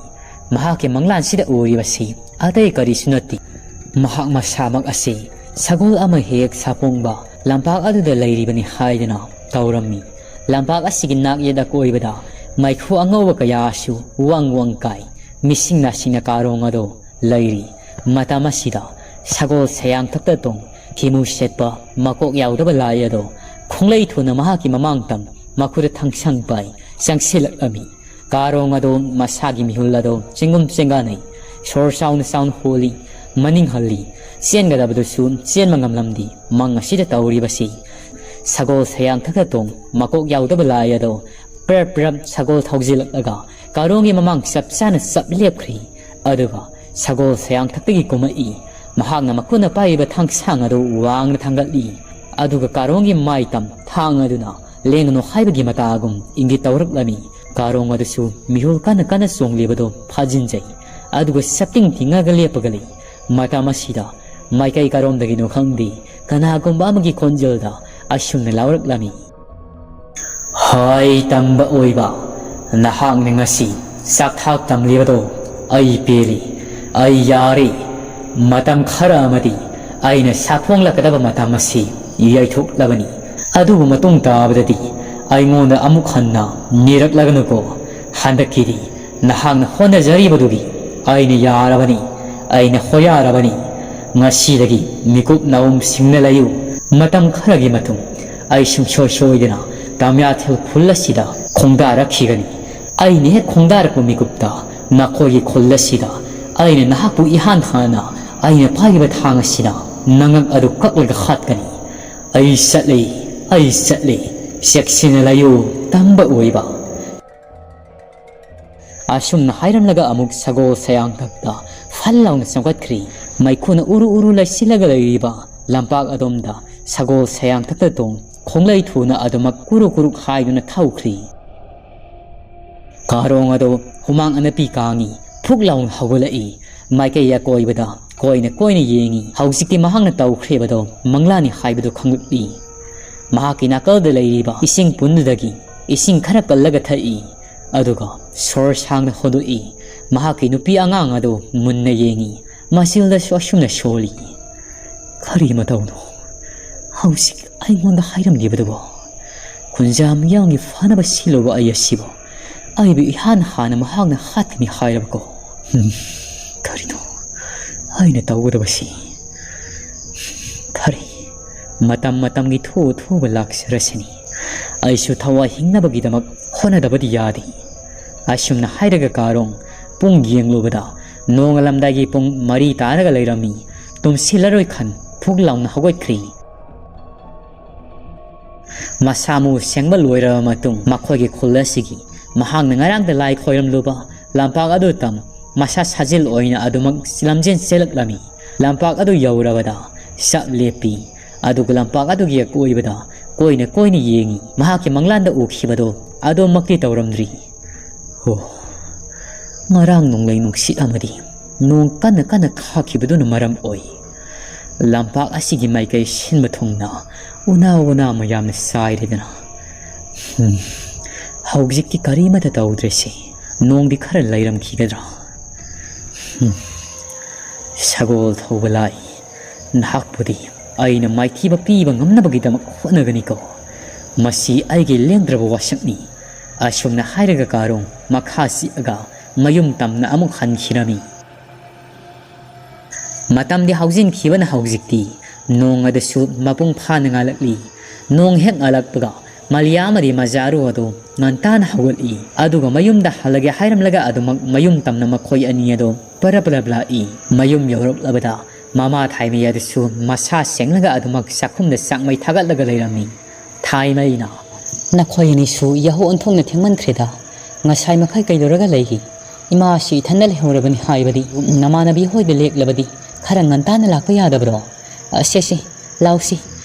ꯃꯍꯥꯛꯀꯤ ꯃꯪꯂꯥꯟꯁꯤꯗ ꯎꯔꯤꯕꯁꯤ ꯑꯇꯩ ꯀꯔꯤꯁꯨ ꯅꯠꯇꯦ꯫ ꯃꯍꯥꯛ ꯃꯁꯥꯃꯛ ꯑꯁꯤ ꯁꯒꯣꯜ ꯑꯃ ꯍꯦꯛ ꯁꯥꯄꯣꯡꯕ ꯂꯝꯄꯥꯛ ꯑꯗꯨꯗ ꯂꯩꯔꯤꯕꯅꯤ ꯍꯥꯏꯗꯨꯅ ꯇꯧꯔꯝꯃꯤ꯫ ꯂꯝꯄꯥꯛ ꯑꯁꯤꯒꯤ ꯅꯥꯛꯌꯦꯠ ꯑꯀꯣꯏꯕꯗ ꯃꯩꯈꯨ ꯑꯉꯧꯕ ꯀꯌꯥꯁꯨ ꯋꯪ ꯋꯪ ꯀꯥꯏ꯫ ꯃꯤꯁꯤꯡ ꯅꯥꯁꯤꯡꯅ ꯀꯥꯔꯣꯡ ꯑꯗꯣ ꯂꯩꯔꯤ꯫ ꯃꯇꯝ ꯑꯁꯤꯗ ꯁꯒꯣꯜ ꯁꯌꯥꯡꯊꯛꯇ ꯇꯣꯡ, ꯐꯤꯃꯨ ꯁꯦꯠꯄ, ꯃꯀꯣꯛ ꯌꯥꯎꯗꯕ ꯂꯥꯏ ꯑꯗꯣ ꯈꯣꯡꯂꯩ ꯊꯨꯅ ꯃꯍꯥꯛꯀꯤ ꯃꯃꯥꯡ ꯇꯝ, ꯃꯈꯨꯠꯇ ꯊꯥꯡꯁꯥꯡ ꯄꯥꯏ, ꯆꯪꯁꯤꯜꯂꯛꯂꯝꯃꯤ꯫ ꯀꯥꯔꯣꯡ ꯑꯗꯣ ꯃꯁꯥꯒꯤ ꯃꯤꯍꯨꯜ ꯑꯗꯣ ꯆꯤꯡꯒꯨꯝ ꯆꯦꯡꯒꯥꯅꯩ꯫ ꯁꯣꯔ ꯆꯥꯎꯅ ꯆꯥꯎꯅ ꯍꯣꯜꯂꯤ, ꯃꯅꯤꯡ ꯍꯜꯂꯤ꯫ ꯆꯦꯟꯒꯗꯕꯗꯨꯁꯨ ꯆꯦꯟꯕ ꯉꯝꯂꯝꯗꯦ꯫ ꯃꯪ ꯑꯁꯤꯗ ꯇꯧꯔꯤꯕꯁꯤ, ꯁꯒꯣꯜ ꯁꯌꯥꯡꯊꯛꯇ ꯇꯣꯡ, ꯃꯀꯣꯛ ꯌꯥꯎꯗꯕ ꯂꯥꯏ ꯑꯗꯣ ꯄ꯭ꯔꯞ ꯄ꯭ꯔꯞ ꯁꯒꯣꯜ ꯊꯧꯖꯤꯜꯂꯛꯂꯒ ꯀꯥꯔꯣꯡꯒꯤ ꯃꯃꯥꯡ ꯆꯞ ꯆꯥꯅ ꯆꯞ ꯂꯦꯞꯈ꯭ꯔꯦ꯫ ꯑꯗꯨꯒ ꯁꯒꯣꯜ ꯁꯌꯥꯡꯊꯛꯇꯒꯤ ꯀꯨꯝꯃꯛꯏ꯫ ꯃꯍꯥꯛꯅ ꯃꯈꯨꯠꯅ ꯄꯥꯏꯔꯤꯕ ꯊꯥꯡꯁꯥꯡ ꯑꯗꯨ ꯋꯥꯡꯅ ꯊꯥꯡꯒꯠꯂꯤ꯫ ꯑꯗꯨꯒ ꯀꯥꯔꯣꯡꯒꯤ ꯃꯥꯏ ꯇꯝ ꯊꯥꯡ ꯑꯗꯨꯅ ꯂꯦꯡꯒꯅꯨ ꯍꯥꯏꯕꯒꯤ ꯃꯇꯥꯒꯨꯝ ꯏꯪꯒꯤꯠ ꯇꯧꯔꯛꯂꯝꯃꯤ꯫ ꯀꯥꯔꯣꯡ ꯑꯗꯨꯁꯨ ꯃꯤꯍꯨꯜ ꯀꯟꯅ ꯀꯟꯅ ꯆꯣꯡꯂꯤꯕꯗꯨ ꯐꯥꯖꯤꯟꯖꯩ꯫ ꯑꯗꯨꯒ ꯁꯛꯇꯤꯡ ꯇꯤꯡꯉꯒ ꯂꯦꯞꯄꯒ ꯂꯩ꯫ ꯃꯇꯝ ꯑꯁꯤꯗ ꯃꯥꯏꯀꯩ ꯀꯔꯣꯝꯗꯒꯤꯅꯣ ꯈꯪꯗꯦ, ꯀꯅꯥꯒꯨꯝꯕ ꯑꯃꯒꯤ ꯈꯣꯟꯖꯦꯜꯗ ꯑꯁꯨꯝꯅ ꯂꯥꯎꯔꯛꯂꯝꯃꯤ꯫ ꯍꯣꯏ, ꯇꯝꯕ ꯑꯣꯏꯕ, ꯅꯍꯥꯛꯅ ꯉꯁꯤ ꯆꯥꯛꯊꯥꯛ ꯇꯝꯂꯤꯕꯗꯣ ꯑꯩ ꯄꯦꯜꯂꯤ꯫ ꯑꯩ ꯌꯥꯔꯦ꯫ ꯃꯇꯝ ꯈꯔ ꯑꯃꯗꯤ ꯑꯩꯅ ꯁꯥꯐꯣꯡꯂꯛꯀꯗꯕ ꯃꯇꯝ ꯑꯁꯤ ꯌꯩꯊꯣꯛꯂꯕꯅꯤ꯫ ꯑꯗꯨꯕꯨ ꯃꯇꯨꯡ ꯇꯥꯕꯗꯗꯤ ꯑꯩꯉꯣꯟꯗ ꯑꯃꯨꯛ ꯍꯟꯅ ꯅꯤꯔꯛꯂꯒꯅꯨꯀꯣ꯫ ꯍꯟꯗꯛꯀꯤꯗꯤ ꯅꯍꯥꯛꯅ ꯍꯣꯠꯅꯖꯔꯤꯕꯗꯨꯒꯤ ꯑꯩꯅ ꯌꯥꯔꯕꯅꯤ, ꯑꯩꯅ ꯍꯣꯌꯥꯔꯕꯅꯤ꯫ ꯉꯁꯤꯗꯒꯤ ꯃꯤꯀꯨꯞ ꯅꯥꯎꯝꯁꯤꯡꯅ ꯂꯩꯌꯨ꯫ ꯃꯇꯝ ꯈꯔꯒꯤ ꯃꯇꯨꯡ ꯑꯩ ꯁꯨꯡꯁꯣꯏ ꯁꯣꯏꯗꯅ ꯇꯥꯃꯤꯌꯥꯊꯤꯜ ꯈꯨꯜ ꯑꯁꯤꯗ ꯈꯣꯡꯗꯥꯔꯛꯈꯤꯒꯅꯤ꯫ ꯑꯩꯅ ꯍꯦꯛ ꯈꯣꯡꯗꯥꯔꯛꯄ ꯃꯤꯀꯨꯞꯇ ꯅꯈꯣꯏꯒꯤ ꯈꯨꯜ ꯑꯁꯤꯗ ꯑꯩꯅ ꯅꯍꯥꯛꯄꯨ ꯏꯍꯥꯟ ꯍꯥꯟꯅ ꯑꯩꯅ ꯄꯥꯏꯔꯤꯕ ꯊꯥꯡ ꯑꯁꯤꯅ ꯅꯉꯛ ꯑꯗꯨ ꯀꯛꯂꯒ ꯍꯥꯠꯀꯅꯤ꯫ ꯑꯩ ꯆꯠꯂꯤ, ꯑꯩ ꯆꯠꯂꯤ, ꯆꯦꯛꯁꯤꯟꯅ ꯂꯩꯌꯨ, ꯇꯝꯕ ꯑꯣꯏꯕ꯫ ꯑꯁꯨꯝꯅ ꯍꯥꯏꯔꯝꯂꯒ ꯑꯃꯨꯛ ꯁꯒꯣꯜ ꯁꯌꯥꯡꯊꯛꯇ ꯐꯜ ꯂꯥꯎꯅ ꯆꯪꯈꯠꯈ꯭ꯔꯤ꯫ ꯃꯩꯈꯨꯅ ꯎꯔꯨ ꯎꯔꯨ ꯂꯩꯁꯤꯜꯂꯒ ꯂꯩꯔꯤꯕ ꯂꯝꯄꯥꯛ ꯑꯗꯣꯝꯗ ꯁꯒꯣꯜ ꯁꯌꯥꯡꯊꯛꯇ ꯇꯣꯡ ꯈꯣꯡꯂꯩ ꯊꯨꯅ ꯑꯗꯨꯃꯛ ꯀꯨꯔꯨ ꯀꯨꯔꯨꯛ ꯍꯥꯏꯗꯨꯅ ꯊꯧꯈ꯭ꯔꯤ꯫ ꯀꯥꯔꯣꯡ ꯑꯗꯨ ꯍꯨꯃꯥꯡ ꯑꯅꯞꯄꯤ ꯀꯥꯡꯉꯤ, ꯐꯨꯛ ꯂꯥꯎꯅ ꯍꯧꯒꯠꯂꯛꯏ꯫ ꯃꯥꯏꯀꯩ ꯑꯀꯣꯏꯕꯗ ꯀꯣꯏꯅ ꯀꯣꯏꯅ ꯌꯦꯡꯉꯤ꯫ ꯍꯧꯖꯤꯛꯇꯤ ꯃꯍꯥꯛꯅ ꯇꯧꯈ꯭ꯔꯤꯕꯗꯣ ꯃꯪꯂꯥꯅꯤ ꯍꯥꯏꯕꯗꯨ ꯈꯪꯂꯛꯂꯤ꯫ ꯃꯍꯥꯛꯀꯤ ꯅꯥꯀꯜꯗ ꯂꯩꯔꯤꯕ ꯏꯁꯤꯡ ꯄꯨꯟꯗꯨꯗꯒꯤ ꯏꯁꯤꯡ ꯈꯔ ꯀꯜꯂꯒ ꯊꯛꯏ, ꯑꯗꯨꯒ ꯁꯣꯔ ꯁꯥꯡꯅ ꯍꯣꯟꯗꯣꯛꯏ꯫ ꯃꯍꯥꯛꯀꯤ ꯅꯨꯄꯤ ꯑꯉꯥꯡ ꯑꯗꯨ ꯃꯨꯟꯅ ꯌꯦꯡꯉꯤ꯫ ꯃꯆꯤꯜꯗꯁꯨ ꯑꯁꯨꯝꯅ ꯁꯣꯜꯂꯤ, "ꯀꯔꯤ ꯃꯇꯧꯅꯣ? ꯍꯧꯖꯤꯛ ꯑꯩꯉꯣꯟꯗ ꯍꯥꯏꯔꯝꯂꯤꯕꯗꯨꯕꯣ? ꯈꯨꯟꯖꯥ ꯃꯤꯌꯥꯝꯒꯤ ꯐꯅꯕ ꯁꯤꯜꯂꯨꯕ ꯑꯩ ꯑꯁꯤꯕꯨ ꯑꯩꯕꯨ ꯏꯍꯥꯟ ꯍꯥꯟꯅ ꯃꯍꯥꯛꯅ ꯍꯥꯠꯀꯅꯤ ꯍꯥꯏꯔꯕꯀꯣ? ꯍꯝ, ꯀꯔꯤꯅꯣ ꯑꯩꯅ ꯇꯧꯒꯗꯕꯁꯤ? ꯐꯔꯦ, ꯃꯇꯝ ꯃꯇꯝꯒꯤ ꯊꯣꯛ ꯊꯣꯛꯄ ꯂꯥꯛꯆꯔꯁꯅꯤ꯫ ꯑꯩꯁꯨ ꯊꯋꯥꯏ ꯍꯤꯡꯅꯕꯒꯤꯗꯃꯛ ꯍꯣꯠꯅꯗꯕꯗꯤ ꯌꯥꯗꯦ꯫" ꯑꯁꯨꯝꯅ ꯍꯥꯏꯔꯒ ꯀꯥꯔꯣꯡ ꯄꯨꯡ ꯌꯦꯡꯂꯨꯕꯗ ꯅꯣꯡꯉꯥꯜꯂꯝꯗꯥꯏꯒꯤ ꯄꯨꯡ ꯃꯔꯤ ꯇꯥꯔꯒ ꯂꯩꯔꯝꯃꯤ꯫ ꯇꯨꯝꯁꯤꯜꯂꯔꯣꯏ ꯈꯟ ꯐꯨꯛ ꯂꯥꯎꯅ ꯍꯧꯒꯠꯈ꯭ꯔꯤ꯫ ꯃꯁꯥ ꯃꯎ ꯁꯦꯡꯕ ꯂꯣꯏꯔꯕ ꯃꯇꯨꯡ ꯃꯈꯣꯏꯒꯤ ꯈꯨꯜ ꯑꯁꯤꯒꯤ ꯃꯍꯥꯛꯅ ꯉꯔꯥꯡꯗ ꯂꯥꯏ ꯈꯣꯏꯔꯝꯂꯨꯕ ꯂꯝꯄꯥꯛ ꯑꯗꯨ ꯇꯝ ꯃꯁꯥ ꯁꯥꯖꯦꯜ ꯑꯣꯏꯅ ꯑꯗꯨꯃꯛ ꯂꯝꯖꯦꯟ ꯆꯦꯜꯂꯛꯂꯝꯃꯤ꯫ ꯂꯝꯄꯥꯛ ꯑꯗꯨ ꯌꯧꯔꯕꯗ ꯆꯞ ꯂꯦꯞꯄꯤ꯫ ꯑꯗꯨꯒ ꯂꯝꯄꯥꯛ ꯑꯗꯨꯒꯤ ꯑꯀꯣꯏꯕꯗ ꯀꯣꯏꯅ ꯀꯣꯏꯅ ꯌꯦꯡꯉꯤ꯫ ꯃꯍꯥꯛꯀꯤ ꯃꯪꯂꯥꯟꯗ ꯎꯈꯤꯕꯗꯣ ꯑꯗꯨꯃꯛꯇꯤ ꯇꯧꯔꯝꯗ꯭ꯔꯤ꯫ ꯑꯣ, ꯉꯔꯥꯡ ꯅꯣꯡꯂꯩ ꯅꯨꯡꯁꯤꯠ ꯑꯃꯗꯤ ꯅꯣꯡ ꯀꯟꯅ ꯀꯟꯅ ꯈꯥꯛꯈꯤꯕꯗꯨꯅ ꯃꯔꯝ ꯑꯣꯏ꯫ ꯂꯝꯄꯥꯛ ꯑꯁꯤꯒꯤ ꯃꯥꯏꯀꯩ ꯁꯤꯟꯕ ꯊꯨꯡꯅ ꯎꯅꯥ ꯋꯥꯅꯥ ꯃꯌꯥꯝꯅ ꯆꯥꯏꯔꯦꯗꯅ꯫ ꯍꯝ, ꯍꯧꯖꯤꯛꯇꯤ ꯀꯔꯤꯃꯠꯇ ꯇꯧꯗ꯭ꯔꯦꯁꯦ꯫ ꯅꯣꯡꯗꯤ ꯈꯔ ꯂꯩꯔꯝꯈꯤꯒꯗ꯭ꯔꯥ? ꯍꯝ, ꯁꯒꯣꯜ ꯊꯧꯕ ꯂꯥꯏ, ꯅꯍꯥꯛꯄꯨꯗꯤ ꯑꯩꯅ ꯃꯥꯏꯊꯤꯕ ꯄꯤꯕ ꯉꯝꯅꯕꯒꯤꯗꯃꯛ ꯍꯣꯠꯅꯒꯅꯤꯀꯣ꯫ ꯃꯁꯤ ꯑꯩꯒꯤ ꯂꯦꯡꯗ꯭ꯔꯕ ꯋꯥꯁꯛꯅꯤ꯫ ꯑꯁꯨꯝꯅ ꯍꯥꯏꯔꯒ ꯀꯥꯔꯣꯡ ꯃꯈꯥ ꯆꯤꯛꯑꯒ ꯃꯌꯨꯝ ꯇꯝꯅ ꯑꯃꯨꯛ ꯍꯟꯈꯤꯔꯝꯃꯤ꯫ ꯃꯇꯝꯗꯤ ꯍꯧꯖꯤꯟꯈꯤꯕꯅ ꯍꯧꯖꯤꯛꯇꯤ ꯅꯣꯡ ꯑꯗꯨꯁꯨ ꯃꯄꯨꯡ ꯐꯥꯅ ꯉꯥꯜꯂꯛꯂꯤ꯫ ꯅꯣꯡ ꯍꯦꯛ ꯉꯥꯜꯂꯛꯄꯒ ꯃꯥꯂꯤꯌꯥ ꯑꯃꯗꯤ ꯃꯖꯥꯔꯨ ꯑꯗꯨ ꯉꯟꯇꯥꯅ ꯍꯧꯒꯠꯂꯤ꯫ ꯑꯗꯨꯒ ꯃꯌꯨꯝꯗ ꯍꯜꯂꯒꯦ ꯍꯥꯏꯔꯝꯂꯒ ꯑꯗꯨꯃꯛ ꯃꯌꯨꯝ ꯇꯝꯅ ꯃꯈꯣꯏ ꯑꯅꯤ ꯑꯗꯨ ꯄꯔꯞ ꯄꯔꯞ ꯂꯥꯛꯏ꯫ ꯃꯌꯨꯝ ꯌꯧꯔꯛꯂꯕꯗ ꯃꯃꯥ ꯊꯥꯏꯃꯩ ꯑꯗꯨꯁꯨ ꯃꯁꯥ ꯁꯦꯡꯂꯒ ꯑꯗꯨꯃꯛ ꯆꯥꯛꯈꯨꯝꯗ ꯆꯥꯛꯃꯩ ꯊꯥꯒꯠꯂꯒ ꯂꯩꯔꯝꯃꯤ꯫ ꯊꯥꯏꯃꯩꯅ, "ꯅꯈꯣꯏ ꯑꯅꯤꯁꯨ ꯌꯥꯍꯧ ꯑꯣꯟꯊꯣꯛꯅ ꯊꯦꯡꯃꯟꯈ꯭ꯔꯦꯗ꯫ ꯉꯁꯥꯏ ꯃꯈꯩ ꯀꯩꯗꯧꯔꯒ ꯂꯩꯒꯦ? ꯏꯃꯥꯁꯤ ꯏꯊꯟꯗ ꯂꯩꯍꯧꯔꯕꯅꯤ ꯍꯥꯏꯕꯗꯤ ꯅꯃꯥꯟꯅꯕꯤ ꯍꯣꯏꯗ ꯂꯦꯛꯂꯕꯗꯤ ꯈꯔ ꯉꯟꯇꯥꯅ ꯂꯥꯛꯄ ꯌꯥꯗꯕ꯭ꯔꯣ? ꯑ, ꯁꯦ, ꯁꯦ, ꯂꯥꯎꯁꯤ꯫